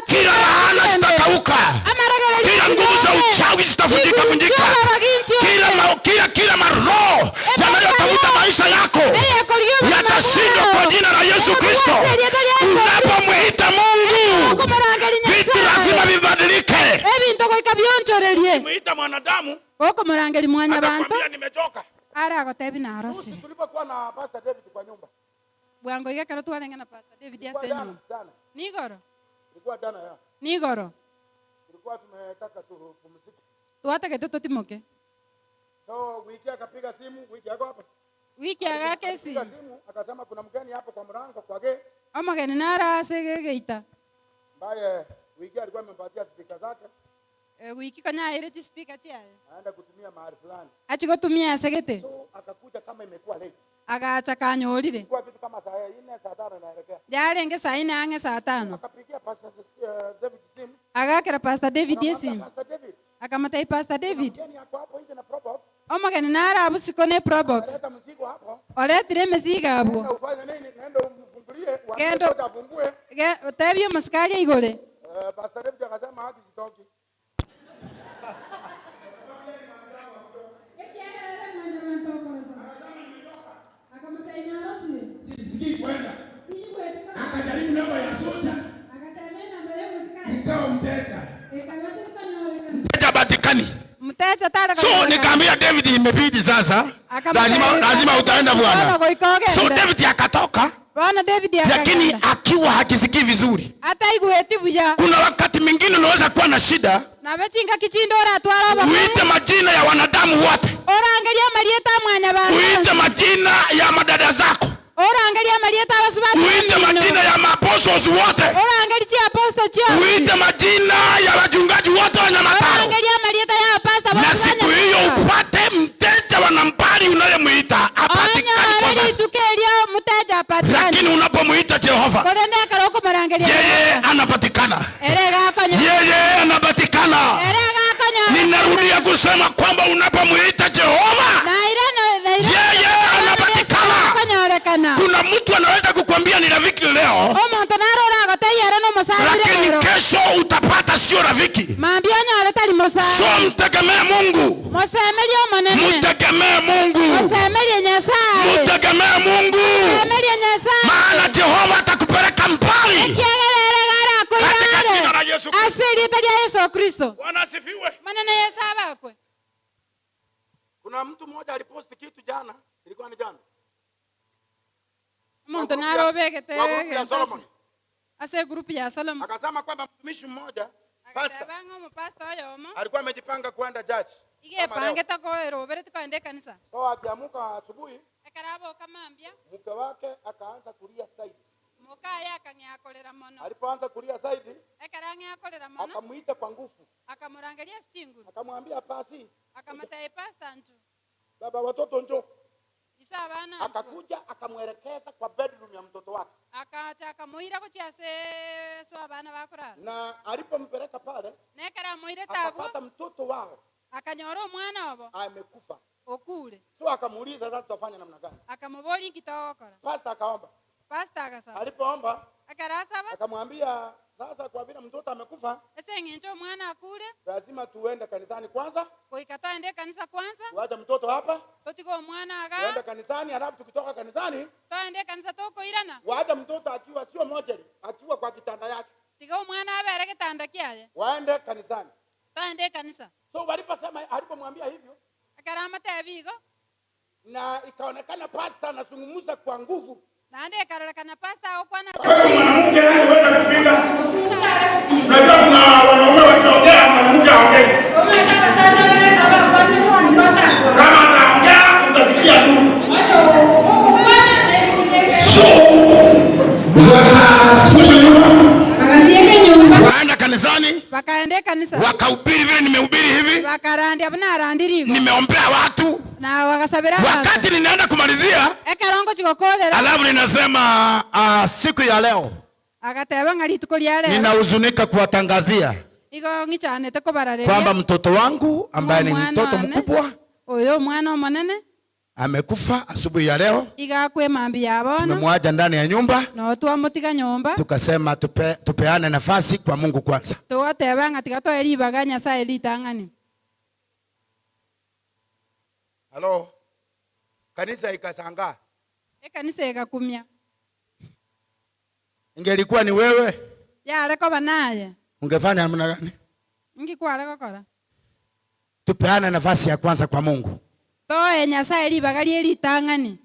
kila laana zitakauka, kila nguvu za uchawi zitavunjika vunjika, kila maroho yanayotafuta maisha yako yatashindwa kwa jina la Yesu Kristo. Unapomwita Mungu, vitu lazima vibadilike. Ebinto goika bionchorerie. Mwita mwanadamu, Okomorangeri mwanya bantu. Atakwambia nimechoka. Ara agotebi narosire. Tulipokuwa na Pastor David kwa nyumba. Bwango igekero twarenge na Pastor David Ilikuwa ase jana, nyumba. Jana. Nigoro. Ilikuwa jana ya. Nigoro. Tulikuwa tumetaka tupumzike. Twatagete tutimoke. So wiki akapiga simu, wiki yako hapa. Wiki agake Alipiga simu. Simu akasema kuna mgeni hapo kwa mlango kwa gate Omogeni nara ase gegeita. Ambaye wiki alikuwa amempatia speaker zake. Wiki konya ire speaker chiaye. Aenda kutumia mahali fulani. Achigotumia asegete. So akakuja kama imekuwa late. Agacha kanyorire. Ilikuwa kitu kama saa 4 saa 5 inaelekea. Yarenge saa 4 ange saa 5. Akapigia Pastor David simu. Agakera Pastor David Akamwambia, esimu. Pastor David. Akamatai Pastor David. Kuna mgeni ako hapo nje na Probox. Omogeni nara abusiko ne Probox. Ameleta mzigo hapo. Oretire emesigo abwo. Nenda ufanye nini? Nenda umfungulie, uambie Gendo. sote afungue. Utebie omosikari aigore. Pastor David akasema haki sitoki. Sisikii kwenda. Akajaribu namba ya soja, ikawa mteja. Mteja patikani. Mteja tara. So nikaambia David, imebidi sasa, lazima utaenda bwana. So David akatoka, Bwana David lakini akagenda. Akiwa hakisikii vizuri. Hata igueti buya. Kuna wakati mwingine unaweza kuwa na shida, Nabe chinga kichindo oratwara obokongu. Uite majina ya wanadamu wote, Orangeria marieta mwanya bantu. Uite majina ya madada zako, Orangeria marieta abasubati. Uite majina ya maapostles wote, Orangeria chi apostle chio. Uite majina ya wachungaji wote wa Nyamataro, Orangeria marieta ya Jehova, Korende ekero okomorangeria yeye Yehova, anapatikana, ere egakonyora, yeye anapatikana. ere egakonyora. Ninarudia kusema kwamba unapomuita Jehova, Naira yeye anapatikana. Akonyorekana. Kuna mtu anaweza kukwambia ni rafiki leo, Omonto narora agoteyera n'omosaire lakini rero. kesho utapata sio rafiki. Mambia onyore tari mosaire. So mtegemee Mungu, Mosemerie omonene. mtegemee Mungu, Mosemerie Nyasaye. mtegemee Mungu, Mosemerie Nyasaye. maana Jehova atakupeleka mbali. Ekiagerere gara Katika koirare. jina la Yesu Kristo. Ase erieta ria Yesu Kristo. Bwana asifiwe. Manene Yesu abakwe. Kuna mtu mmoja aliposti kitu jana, ilikuwa ni jana. Omonto Kwa narobegete group ya Solomon. ase group ya Solomon. Akasema kwamba mtumishi mmoja pastor Agateba ng'a omopastor oyomo alikuwa amejipanga kwenda church. Kama leo. igepangete koerobere tikoenda ekanisa. So akiamuka asubuhi, Ekero aboka mambia, mke wake akaanza kulia zaidi. mokaya akang'eakorera mono. Alipoanza kulia zaidi, Ekero ang'eakorera mono, akamuita kwa nguvu, akamurangeria ase chinguru, akamwambia pasi, akamotebia pastor nchu, baba watoto njoo. ise abana nchu. Akakuja akamwelekeza kwa bedroom ya mtoto wake, Akacha akamoira gochia ase ase abana bakorara. na alipompeleka pale Na ekero amoire tabwo, akapata mtoto wao akanyora omwana obo amekufa. okure. So akamuuliza, sasa tutafanya namna gani? Akamoboria inki togokora. Pastor akaomba. Pastor agasaba. Alipoomba Ekero asaba, akamwambia, sasa kwa vile mtoto amekufa, ase eng'encho omwana akure, lazima tuende kanisani kwanza, goika toende ekanisa kwanza, tuache mtoto hapa, totige omwana aga, tuende kanisani, halafu tukitoka kanisani toende ekanisa tokoirana, waacha mtoto akiwa sio mojeri, akiwa kwa kitanda yake, tiga omwana abere getanda kiaye, waende kanisani. toende ekanisa. So waliposema, alipomwambia hivyo, Ekero amotebi igo, na ikaonekana pastor anazungumza kwa nguvu. naende ekarorekana pastor agokwana Kwa hiyo mwanamke hangeweza kufika. Unajua kuna wanaume wakiongea, mwanamke haongei. Kama anaongea utasikia tu. So wakaenda kanisani, Wakaenda ekanisa, wakahubiri vile nimehubiri hivi, bakarandia buna arandire igo, nimeombea watu. na wagasabera abanto. Wakati ninaenda kumalizia, Ekero ngochigokorera, alafu ninasema siku ya leo agateba ng'a rituko ria lero, ninahuzunika kuwatangazia igo ng'ichanete kobarareria kwamba mtoto wangu ambaye ni Mwana mtoto wane. mkubwa oyo omwana omonene amekufa asubuhi ya leo. iga akwemambia ya bono, Tumemwacha ndani ya nyumba, no twamotiga nyomba, tukasema tupeane nafasi kwa Mungu kwanza. togoteba ng'a tiga toe ribaga Nyasaye ritang'ani. Halo, kanisa ikashangaa. Ekanisa egakumia. Ingelikuwa ni wewe, Yare koba naye, ungefanya namna gani? ngikware gokora. Tupeane nafasi ya kwanza kwa Mungu, Toe Nyasaye ribaga rie ritang'ani,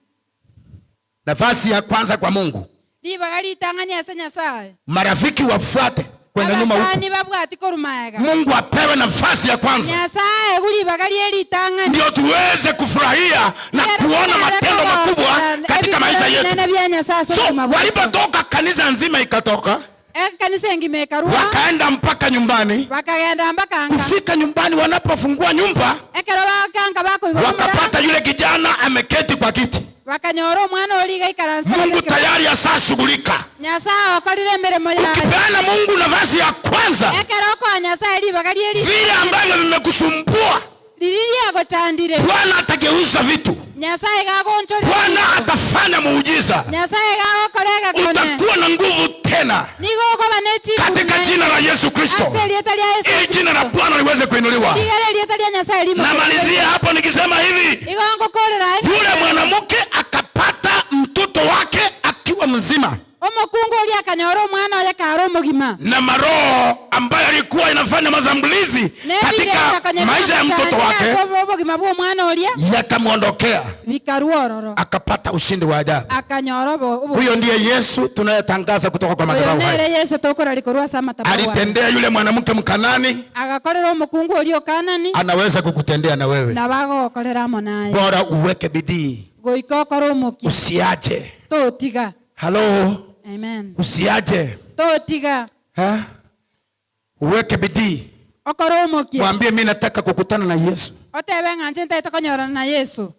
nafasi ya kwanza kwa Mungu. ribaga ritang'ani ase Nyasaye. Marafiki wafuate kwenda nyuma huko. Abasani babwati korumaega. Mungu apewe nafasi ya kwanza, Nyasaye guribaga rie ritang'ani, ndio tuweze kufurahia na kuona matendo makubwa katika maisha yetu. Nene bya Nyasaye ase So obogima bwaito. walipotoka kanisa nzima ikatoka, Ekanisa engima ekarua, wakaenda mpaka nyumbani. bakagenda mpaka nka. Kufika nyumbani, wanapofungua nyumba, Ekero bakanka bakoigwa wakapata yule kijana ameketi kwa kiti. bakanyora omwana oria igaikaransa. Mungu tayari asashughulika. Nyasaye okorire emirimo yaye. Ukipeana Mungu nafasi ya kwanza, Ekero okoa Nyasaye ribaga rie vile ambavyo vimekusumbua, riri riagochandire, Bwana atageuza vitu, Nyasaye gagonchoria, Bwana atafanya muujiza, Nyasaye gagokora egakone, utakuwa na nguvu tena nigo okoba ne katika chinguru jina la Yesu Kristo, ase erieta ria Yesu ili jina la Kristo. Bwana liweze kuinuliwa. Rigere erieta ria Nyasaye rimo. Namalizia hapo nikisema hivi, Igo ngokorera yule mwanamke akapata mtoto wake akiwa mzima, omokungu oria akanyora omwana oye kare omogima, na maroho ambayo alikuwa inafanya mashambulizi katika maisha ya mtoto wake obogima bwa omwana oria yakamwondokea, bikarua ororo, akapata ushindi wa ajabu. akanyora Huyo ndiye Yesu tunayetangaza kutoka kwa oyo madhabahu nere haya. Yesu tokorarikorwa ase amatabau aya. Alitendea yule mwanamke Mkanani, Agakorera omokungu oria okanani, anaweza kukutendea na wewe. na bagogokorera amo naye. Bora uweke bidii, Goika okore omokia, usiache. totiga. Halo, Amen. usiache. Totiga. Ha? Uweke bidii, Okore omokia, mwambie mimi nataka kukutana na Yesu, otebe ng'a nche ntaete konyorana na Yesu,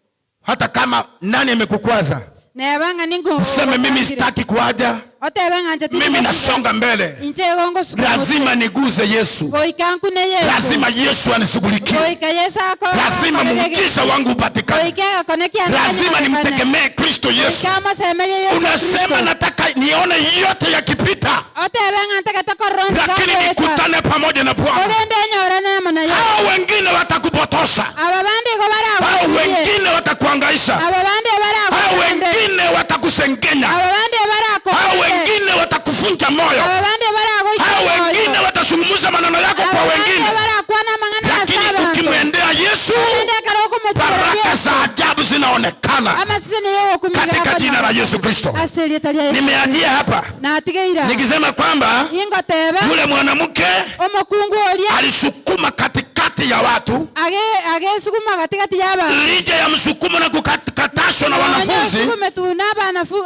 hata kama nani amekukwaza, neba ng'a ningo useme mimi sitaki kuaja. Otebe ng'anje Mimi nasonga mbele, inche gongo lazima niguze Yesu, goika nkune Yesu, lazima Yesu anishughulikie, goika Yesu ako, lazima muujiza wangu upatikane, goika akonekia, lazima nimtegemee Kristo Yesu. Goika mosemerie Yesu. Unasema nataka nione yote yakipita, Otebe ng'ante katakoronsi, lakini nikutane pamoja na Bwana. Orende nyorane mana Yesu. Hao wengine watakupotosha, Aba bandi go hao barago, wengine watakuhangaisha, Aba bandi barago, hao wengine watakusengenya, Aba bandi barago, hao wengine watakuvunja moyo, Aba bandi barago, hao wengine watazungumza maneno yako kwa wengine, barakwana mang'ana lakini asaba, ukimwendea Yesu, Orende karoko baraka za ajabu zinaonekana amasisene yokumiga katika jina la Yesu Kristo. Asili talia Yesu. Nimeachia hapa Natigeira nikisema kwamba ingoteba yule mwanamke omokungu oria alisukuma katikati ya watu, age agesukuma katikati ya abantu, licha ya msukumo na kukatashwa na wanafunzi, Sukume tu n'abanafu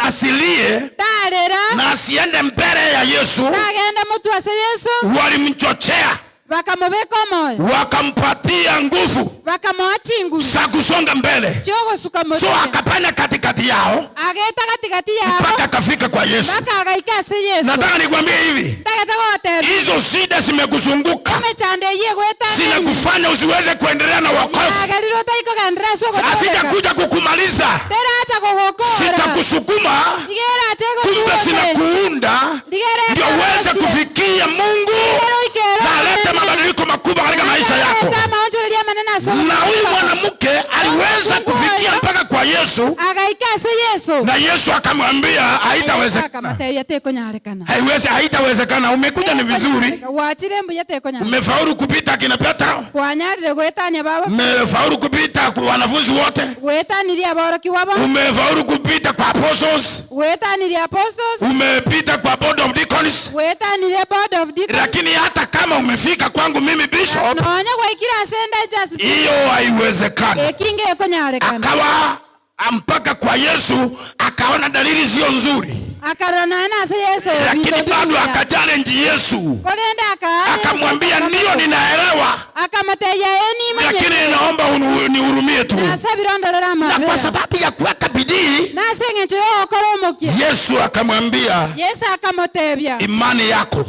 asilie tarera na asiende mbele ya Yesu. Tagenda mutu ase Yesu, Walimchochea, bakamubeka omoyo, wakampatia nguvu bakamuha chinguru za kusonga mbele, chiogosuka so mutu, akapanya katikati yao ageta katikati yabo mpaka akafika kwa Yesu. mpaka agaika ase Yesu. Nataka nikwambie hivi, Ndageta goteba hizo shida zimekuzunguka, emechando eyie gwetana zinakufanya usiweze kuendelea na wokovu. yagerire otaikogendera ase ogotoreka, Hazitakuja kukumaliza, teracha gogokora, zitakusukuma, rigerache kumbe gotuote, zinakuunda rigere ndio uweze kufikia Mungu na alete mabadiliko makubwa katika maisha yako. Maonjoreria manene ase Na huyu mwanamke aliweza kufikia mpaka kwa Yesu, agaika ase Yesu, na Yesu akamwambia haitawezekana, akamatebia tekonyarekana, haiwezi, haitawezekana. Umekuja ni vizuri, wachire mbuya tekonyarekana, umefaulu kupita kina Petro, kwanyarire gwetania baba, umefaulu kupita kwa wanafunzi wote, gwetanirie aborokiwa bonsi, umefaulu kupita kwa apostles, gwetanirie apostles, umepita kwa board of deacons, gwetanirie board of deacons, lakini hata kama umefika kwangu mimi bishop, nonya gwaikire ase ndajas, hiyo haiwezekani. Ekinge ekonyarekana. Akawa mpaka kwa Yesu akaona dalili sio nzuri, akarora naye ase Yesu, lakini bado akachallenge Yesu, korende aka akamwambia ndio, ninaelewa, akamuteya eni lakini manyete, naomba unihurumie tu. Nasabire ndorera Na kwa amabera, sababu ya kuweka bidii, nase eng'encho yogokora omokia, Yesu akamwambia Yesu akamutebia imani yako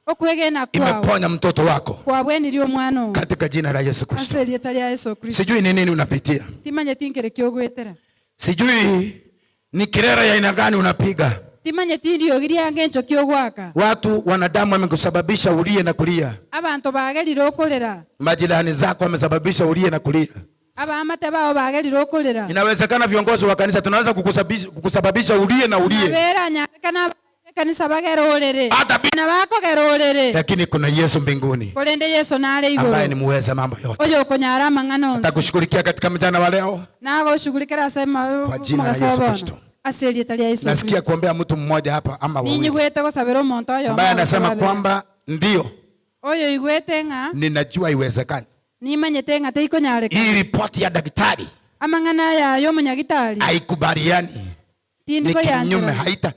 okwegena kwao imeponya mtoto wako, kwabwenirie omwana oyo katika jina la Yesu Kristo. ase erieta ria Yesu Kristo. Sijui ni nini unapitia, Timanyeti nkere kiogwetera, sijui ni kirera ya aina gani unapiga. Timanyeti riogi ria ng'encho kiogwaka. Watu wanadamu wamekusababisha ulie na kulia, Abanto bagerire okorera, majirani zako wamesababisha ulie na kulia. Abamate bao bagerire okorera. Inawezekana viongozi wa kanisa tunaweza kukusababisha ulie na ulie, Abera nyarekana kanisa bagera orere, hata na bakogera orere, lakini kuna Yesu mbinguni korende Yesu nare ambaye ni igoro, muweza mambo yote, oyo okonyara amang'ana onsi, atakushughulikia katika mchana wa leo. Nagoshughulikira ase Kwa jina la mogaso Yesu bono. Kristo. Ase erieta ria Yesu Nasikia Kristo. kuombea mtu mmoja hapa ama wawili Ninyigwete gosabera omonto oyo ambaye anasema babere. kwamba ndio Oyo igwete ng'a ninajua iwezekani. nimanyete ng'a teikonyarekana. Hii ripoti ya daktari Amang'ana yayo omonyagitari haikubaliani, ni tindiko kinyume, yanchera, haita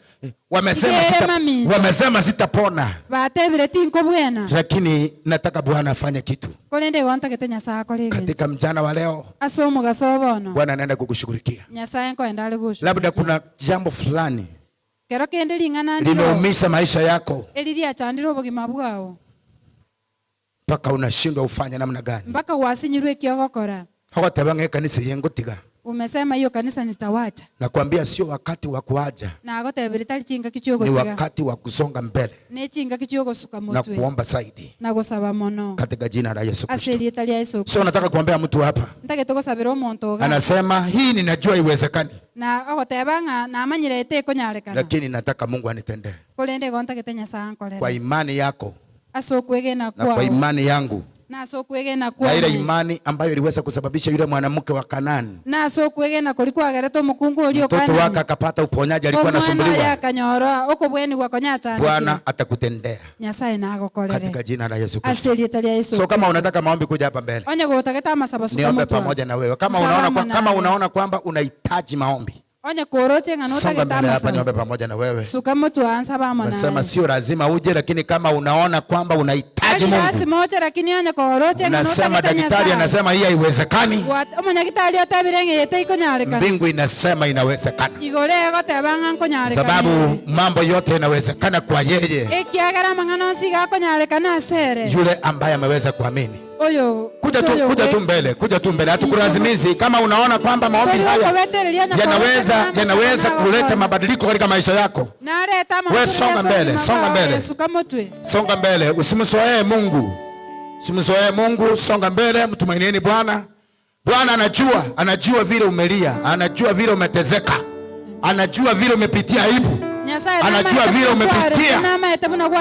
wamesema Ngere sita, mami. wamesema sitapona, batebire tinkobwena, lakini nataka Bwana afanye kitu korende igo ntagete Nyasaye akore egento katika mchana wa leo. ase omogaso bono. Bwana anaenda kukushughulikia. Nyasaye nkoenda are Labda goshughulikia. kuna jambo fulani Kero kende ring'ana ndiro limeumisha maisha yako eri riachandire obogima bwao mpaka unashindwa ufanye namna gani. mpaka gwasinyirwe ekiogokora. Hawatebanga kanisa yengotiga, Umesema hiyo kanisa nitawacha, nakwambia sio wakati wa kuaja, nagotebire tari chingaki ni chiogotiga, wakati wa kusonga mbele ne chingaki chiogosuka na motwe kuomba zaidi na gosaba mono katika jina la Yesu ase Kristo. erieta ria Yesu So Kristo. nataka kuombea mtu hapa Ntagete gosabera omonto iga anasema hii ninajua iwezekani, na ogoteba ng'a namanyire etekonyarekana, lakini nataka Mungu anitendee korende igo ntagete Nyasaye kwa ankorere imani yako ase okwegena na kwa kwao imani yangu na ase okwegena na ile kwane imani ambayo iliweza kusababisha yule mwanamke wa Kanaani na ase okwegena kori kwagerete omokungu oria mtoto wake Okanani akapata uponyaji, alikuwa omwana oyo anasumbuliwa. akanyora okobwenigwa konyachandikire, Bwana atakutendea Nyasaye nagokorere katika jina la Yesu Kristo. ase erieta ria Yesu So kama unataka maombi, kuja hapa mbele Onye gotagete amasaba suka niombe motwe. pamoja na wewe. Kama Salama unaona, nawe. kama unaona kwamba unahitaji maombi, Onye koroche ng'a Songa notagete mbele hapa amasabo. Niombe pamoja na wewe. Suka motu ansa bamo Nasema naye. sio lazima uje, lakini kama unaona kwamba unahitaji Tari Mungu, lazima oche lakini onye koroche ng'a unasema notagete daktari Nyasaye. Anasema hii haiwezekani, Omonyagitari otebire ng'a eye teikonyarekana. Mbingu inasema inawezekana, Igoro egoteba ng'a nkonyarekana. Sababu mambo yote yanawezekana kwa yeye Ekiagera amang'ana onsi gakonyarekana asere. Yule ambaye ameweza kuamini. Oyo Kuja tu, oyo kuja tu mbele, kuja tu mbele, hatukulazimizi. Kama unaona kwamba maombi haya yanaweza kuleta mabadiliko katika maisha yako, we songa mbele, songa mbele, songa mbele, usimzoee Mungu, usimzoee Mungu, songa mbele, mtumainieni Bwana. Bwana anajua, anajua vile umelia, anajua vile umetezeka, anajua vile umepitia aibu, anajua vile umepitia.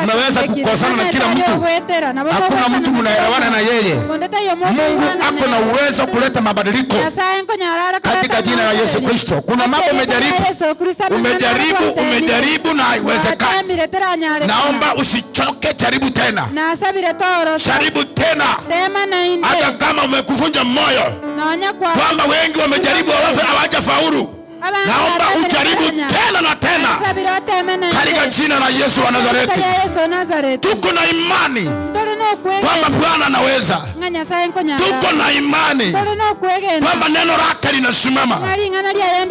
Umeweza kukosana na kila mtu, hakuna mtu mnaelewana na yeye. Mungu ako na uwezo kuleta mabadiliko katika jina la Yesu Kristo. Kuna mambo umejaribu, umejaribu, umejaribu na haiwezekani. Naomba usichoke, jaribu tena, jaribu tena, hata kama umekuvunja moyo kwamba wengi wamejaribu hawajafaulu. Naomba ujaribu tena na tena katika jina la Yesu wa Nazareti. Tuko na imani kwamba Bwana anaweza. Tuko na imani kwamba neno lake linasimama.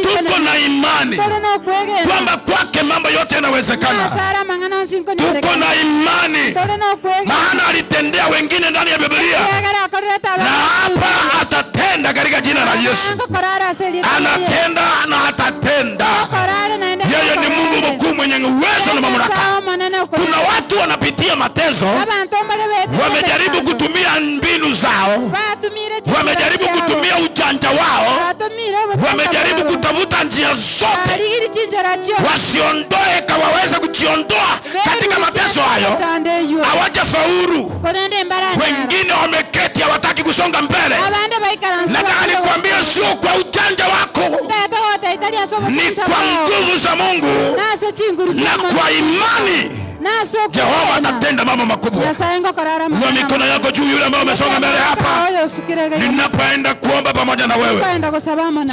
Tuko na imani kwamba kwake mambo yote yanawezekana. Tuko na imani maana alitendea wengine ndani ya Biblia, na hapa atatenda katika jina la Yesu. Anatenda na atatenda. Yeye ni Mungu mkuu mwenye uwezo na mamlaka. Kuna watu wanapitia mateso, wamejaribu kutumia mbinu zao, wamejaribu kutumia ujanja wao, wamejaribu kutafuta njia zote wasiondoe waweze kujiondoa katika mateso hayo, hawajafaulu. Wengine wameketi hawataki kusonga mbele. Nataka nikwambie, sio kwa ujanja wako, ni kwa nguvu za Mungu na kwa imani Jehova atatenda mambo makubwa. Inua mikono yako juu, yule ambaye umesonga mbele hapa. Ninapoenda kuomba pamoja na wewe,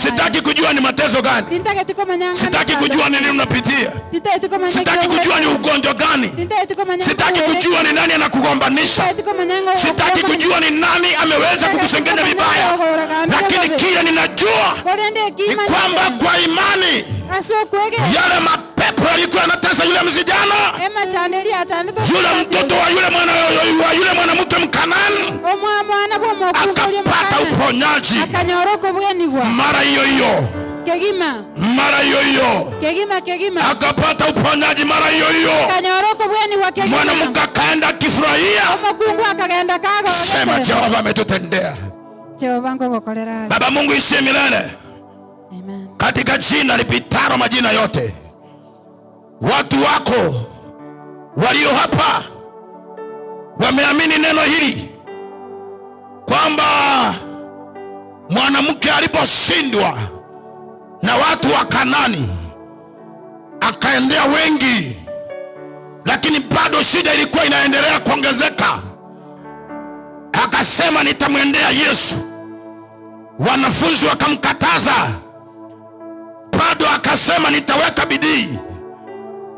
sitaki kujua ni mateso gani, sitaki kujua ni nini unapitia, sitaki kujua ni ugonjwa gani, sitaki kujua ni nani anakugombanisha, sitaki kujua ni nani ameweza kukusengenya vibaya, lakini kile ninajua ni kwamba kwa imani yale mapepo yalikuwa yanatesa yule msijana, yule mtoto wa yule mwana wa yule mwanamke Mkanani akapata uponyaji mara hiyo hiyo, mara hiyo hiyo akapata uponyaji mara hiyo hiyo. Mwanamke akaenda akifurahia, sema Jehova ametutendea. Baba Mungu ishie milele. Amen. Katika jina lipitalo majina yote, watu wako walio hapa wameamini neno hili kwamba mwanamke aliposhindwa na watu wa Kanani akaendea wengi, lakini bado shida ilikuwa inaendelea kuongezeka. Akasema nitamwendea Yesu. Wanafunzi wakamkataza, bado akasema nitaweka bidii.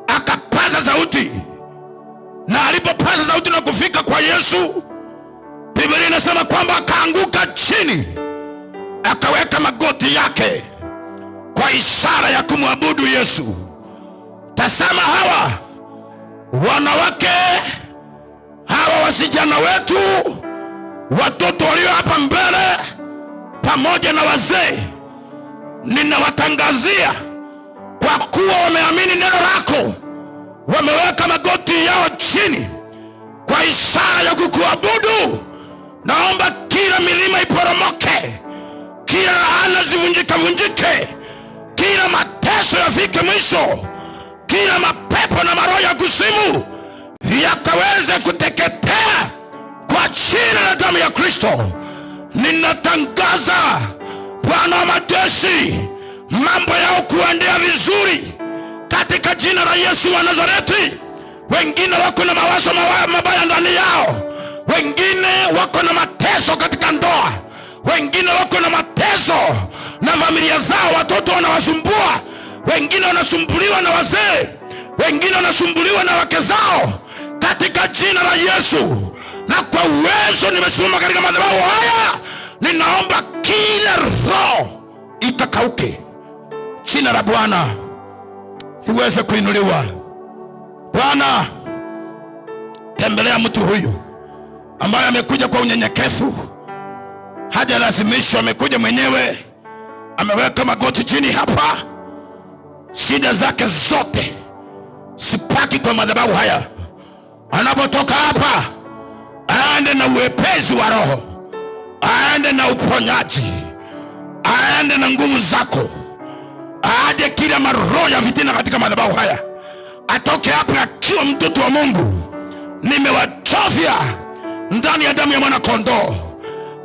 Akapaza sauti, na alipopaza sauti na kufika kwa Yesu, Biblia inasema kwamba akaanguka chini, akaweka magoti yake kwa ishara ya kumwabudu Yesu. Tazama hawa wanawake hawa, wasijana wetu, watoto walio hapa mbele pamoja na wazee, ninawatangazia kwa kuwa wameamini neno lako, wameweka magoti yao chini kwa ishara ya kukuabudu. Naomba kila milima iporomoke, kila laana zivunjike vunjike, kila mateso yafike mwisho, kila mapepo na maroho ya kuzimu yakaweze kuteketea kwa jina la damu ya Kristo. Ninatangaza Bwana wa majeshi, mambo yao kuendea vizuri katika jina la Yesu wa Nazareti. Wengine wako na mawazo mabaya ndani yao, wengine wako na mateso katika ndoa, wengine wako na mateso na familia zao, watoto wanawasumbua, wengine wanasumbuliwa na wazee, wengine wanasumbuliwa na wake zao. Katika jina la Yesu na kwa uwezo nimesimama katika madhabahu haya, ninaomba kila roho ikakauke, jina la Bwana liweze kuinuliwa. Bwana, tembelea mtu huyu ambaye amekuja kwa unyenyekevu, hajalazimishwa, amekuja mwenyewe, ameweka magoti chini hapa. Shida zake zote sipaki kwa madhabahu haya. Anapotoka hapa, aende na uwepesi wa roho, aende na uponyaji, aende na nguvu zako, aje kila maroho ya fitina katika madhabahu haya, atoke hapa akiwa mtoto wa Mungu. Nimewachovya ndani ya damu ya mwana kondoo.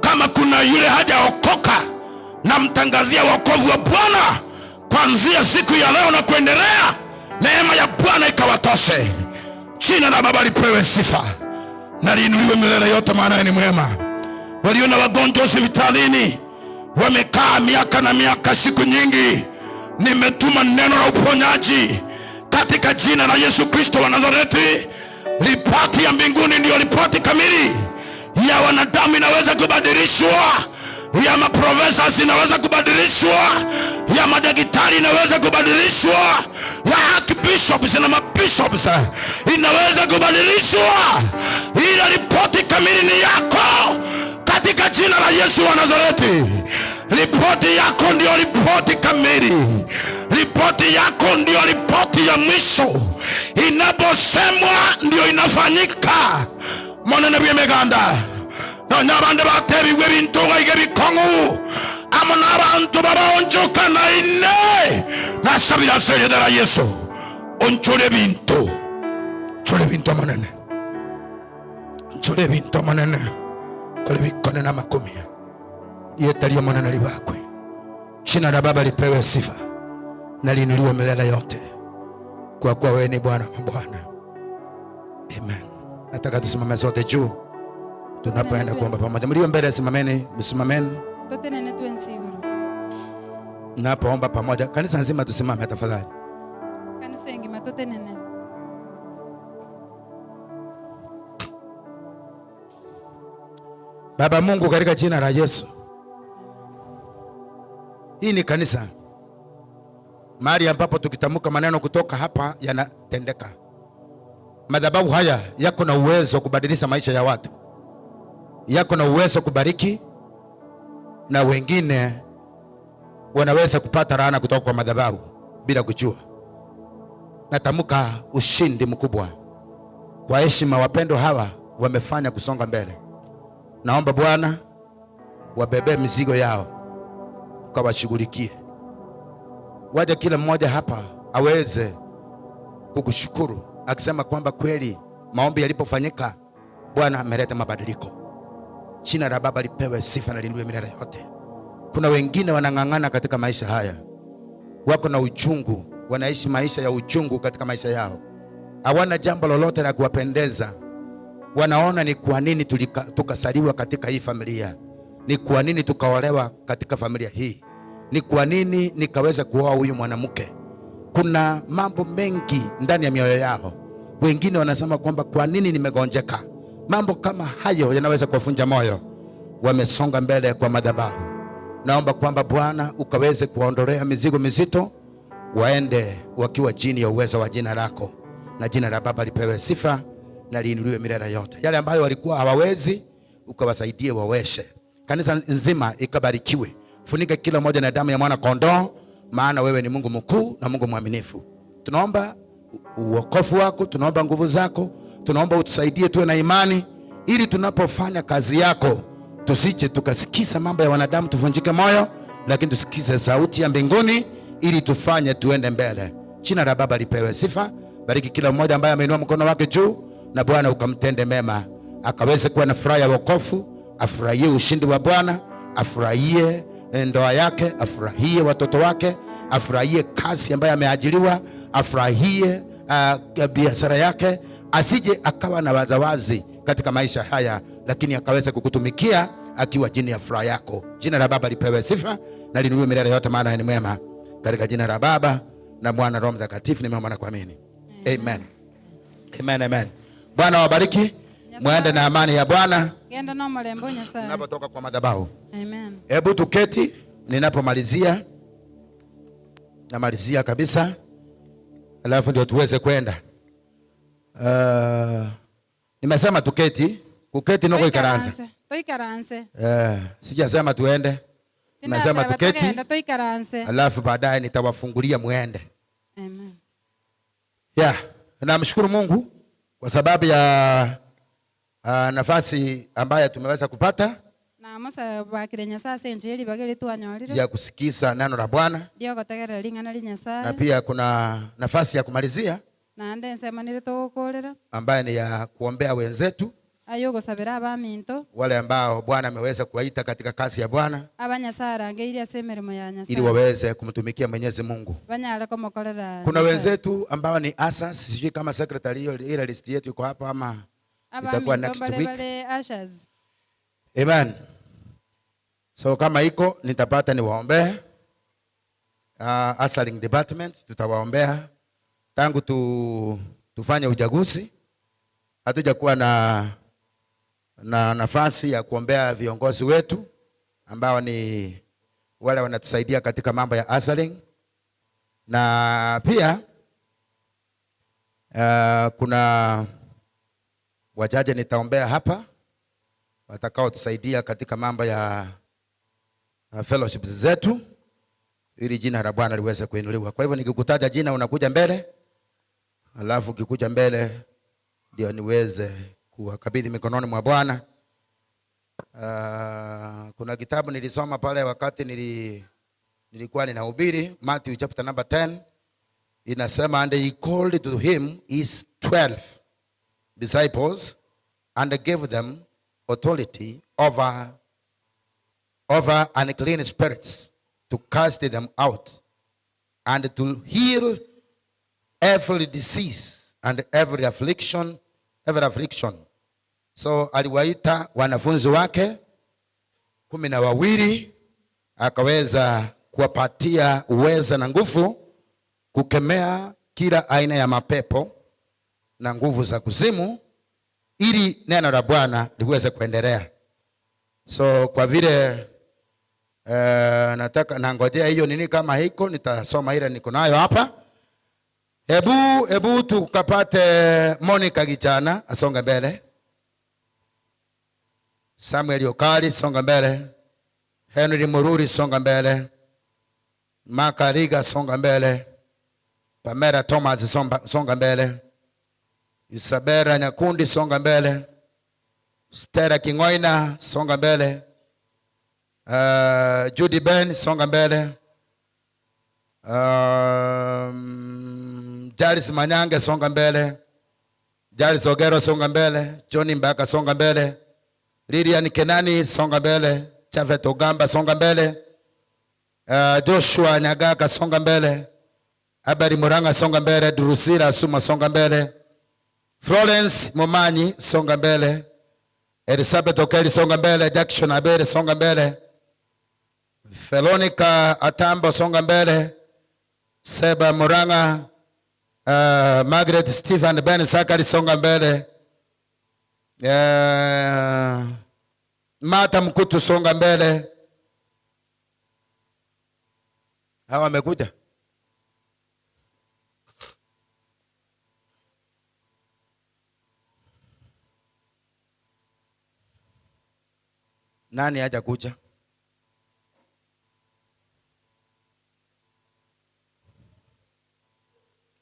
Kama kuna yule hajaokoka, namtangazia wokovu wa Bwana kuanzia siku ya leo na kuendelea. Neema ya Bwana ikawatoshe. Jina la Baba lipewe sifa na liinuliwe milele yote, maana ni mwema. Walio na wagonjwa hospitalini wamekaa miaka na miaka, siku nyingi, nimetuma neno la uponyaji katika jina la Yesu Kristo wa Nazareti. Ripoti ya mbinguni ndiyo ripoti kamili ya wanadamu, inaweza kubadilishwa, ya maprofesa inaweza kubadilishwa, ya madaktari inaweza kubadilishwa, ya archbishops na mabishops inaweza kubadilishwa, ila ripoti kamili ni yako katika jina la Yesu wa Nazareti. Ripoti yako ndiyo ripoti kamili, ripoti yako ndiyo ripoti ya mwisho. Inaposemwa ndiyo inafanyika. Monene bw'emiganda nonya abande batebigwe ebintu ng'aige bikong'u amo na abantu babaonchoka na ine nasabira ase erieta ria Yesu onchore ebinto, nchore ebinto amanene, nchore ebinto amanene kore bikone na makumi rieta ria omonene ribakwe. Jina la Baba lipewe sifa na liinuliwe milele yote, kwa kuwa wewe ni Bwana wa mabwana. Amen. Nataka tusimame sote juu tunapoenda kuomba pamoja. Mlio mbele simameni, msimameni. Totenene twensi igoro. Napoomba pamoja, kanisa nzima tusimame tafadhali. Kanisa engima totenene. Baba Mungu, katika jina la Yesu, hii ni kanisa mahali ambapo tukitamka maneno kutoka hapa yanatendeka. Madhabahu haya yako na uwezo kubadilisha maisha ya watu, yako na uwezo kubariki, na wengine wanaweza kupata laana kutoka kwa madhabahu bila kujua. Natamka ushindi mkubwa kwa heshima. Wapendwa hawa wamefanya kusonga mbele. Naomba Bwana wabebe mizigo yao, ukawashughulikie. Waje kila mmoja hapa aweze kukushukuru akisema kwamba kweli maombi yalipofanyika Bwana ameleta mabadiliko. Jina la Baba lipewe sifa na liinuliwe milele yote. Kuna wengine wanang'ang'ana katika maisha haya, wako na uchungu, wanaishi maisha ya uchungu katika maisha yao, hawana jambo lolote la kuwapendeza. Wanaona ni kwa nini tukasaliwa katika hii familia, ni kwa nini tukaolewa katika familia hii, ni kwa nini nikaweza kuoa huyu mwanamke. Kuna mambo mengi ndani ya mioyo yao. Wengine wanasema kwamba kwa nini nimegonjeka. Mambo kama hayo yanaweza kuwafunja moyo. Wamesonga mbele kwa madhabahu. Naomba kwamba Bwana ukaweze kuwaondolea mizigo mizito, waende wakiwa chini ya uwezo wa jina lako, na jina la Baba lipewe sifa na liinuliwe milele yote. Yale ambayo walikuwa hawawezi, ukawasaidie waweshe. Kanisa nzima ikabarikiwe. Funika kila mmoja na damu ya mwana kondoo, maana wewe ni Mungu mkuu na Mungu mwaminifu. Tunaomba uokofu wako, tunaomba nguvu zako, tunaomba utusaidie tuwe na imani, ili tunapofanya kazi yako tusije tukasikiza mambo ya wanadamu tuvunjike moyo, lakini tusikize sauti ya mbinguni ili tufanye tuende mbele. Jina la Baba lipewe sifa. Bariki kila mmoja ambaye ameinua mkono wake juu, na Bwana ukamtende mema, akaweze kuwa na furaha ya wokovu, afurahie ushindi wa Bwana, afurahie ndoa yake, afurahie watoto wake, afurahie kazi ambayo ameajiriwa, afurahie biashara yake, asije akawa na wazawazi katika maisha haya, lakini akaweza kukutumikia akiwa chini ya furaha yako. Jina la Baba lipewe sifa na liinuliwe milele yote, maana ni mwema. Katika jina la Baba na Mwana Roho Mtakatifu nimeomba na kuamini. Amen. Amen, amen. Bwana wabariki. Mwende na amani ya Bwana. Genda no mulembo Nyasaye. Tunapotoka kwa madhabahu. Amen. Hebu tuketi ninapomalizia. Namalizia kabisa. Alafu ndio tuweze kwenda. Nimesema tuketi, kuketi noko ikaranza. Toikaranse. Sijasema tuende. Nimesema tuketi. Toikaranse. Alafu baadaye nitawafungulia muende. Amen. Yeah, namshukuru Mungu kwa sababu ya nafasi ambayo tumeweza kupata Na musa bakire Nyasaye senjeri bagere twanyorire. ya kusikiza neno la Bwana, Ndio gotegerera ring'ana ria Nyasaye. na pia kuna nafasi ya kumalizia Naende nsemanire tugukurira. ambaye ni ya kuombea wenzetu Ayo gusabira abaminto. wale ambao Bwana ameweza kuwaita katika kazi ya Bwana Abanyasaye arangeire ase emirimo ya Nyasaye. ili waweze kumtumikia Mwenyezi Mungu. Banyare kumukorera. Kuna wenzetu ambao ni asas, sijui kama secretary hiyo ile list yetu iko hapa ama itakuwa next week. Bale ushers. Amen. So kama iko nitapata niwaombee. Ushering department tutawaombea. Tangu tufanye uchaguzi hatujakuwa na nafasi ya kuombea viongozi wetu ambao ni wale wanatusaidia katika mambo ya ushering. Na pia kuna wajaji nitaombea hapa watakaotusaidia katika mambo ya fellowships zetu ili jina la Bwana liweze kuinuliwa. Kwa hivyo nikikutaja jina unakuja mbele, alafu ukikuja mbele ndio niweze kuwakabidhi mikononi mwa Bwana. Kuna kitabu nilisoma pale wakati nilikuwa ninahubiri, Matthew chapter number 10, inasema, and he called to him his 12 disciples and gave them authority over unclean spirits to cast them out and to heal every disease and every affliction, every affliction. So aliwaita wanafunzi wake 12 akaweza kuwapatia uweza na nguvu kukemea kila aina ya mapepo na nguvu za kuzimu ili neno la Bwana liweze kuendelea. So kwa vile nataka nangojea hiyo nini, kama hiko nitasoma ile niko nayo hapa. Hebu tukapate Monica Gichana asonge mbele. Samuel Okali songa mbele. Henry Mururi songa mbele. Makariga songa mbele. Pamela Thomas songa mbele. Isabella Nyakundi songa mbele. Stella Kingoina songa mbele. Judy Ben songa mbele. Jalis Manyange songa mbele. Jalis Ogero songa mbele. Johnny Mbaka songa mbele. Lilian Kenani songa mbele. Chavet Ogamba songa mbele. Joshua Nyagaka songa mbele. Abari Muranga songa mbele. Drusila Suma songa mbele. Florence Momanyi songa mbele. Elizabeth Okeli songa mbele. Jackson Abere songa mbele. Veronica Atambo songa mbele. Seba Muranga, Margaret Stephen Ben Sakari songa mbele. Martha Mkutu songa mbele. Hawa wamekuja. Nani hajakuja?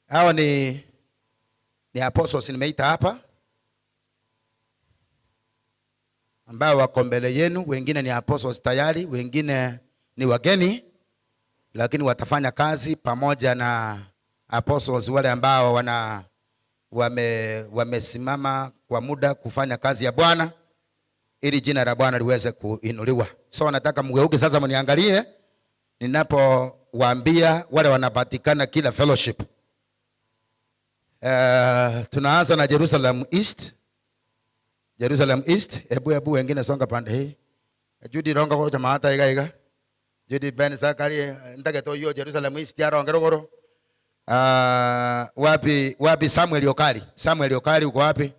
Hawa ni apostles nimeita hapa ambao wako mbele yenu. Wengine ni apostles tayari, wengine ni wageni, lakini watafanya kazi pamoja na apostles wale ambao wamesimama kwa muda kufanya kazi ya Bwana ili jina la Bwana liweze kuinuliwa. So nataka mgeuke sasa mniangalie ninapowaambia wale wanapatikana kila fellowship. Tunaanza na Jerusalem East. Jerusalem East, hebu wengine songa pande hii. Judy ronga ko chamata iga iga. Judy Ben Zakari ndage to yo Jerusalem East ya ronga rogoro. Wapi wapi Samuel Okali? Samuel Okali uko wapi?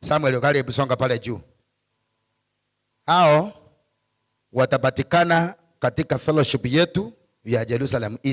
Samuel Okali, hebu songa pale juu. Hao watapatikana katika fellowship yetu ya Jerusalem East.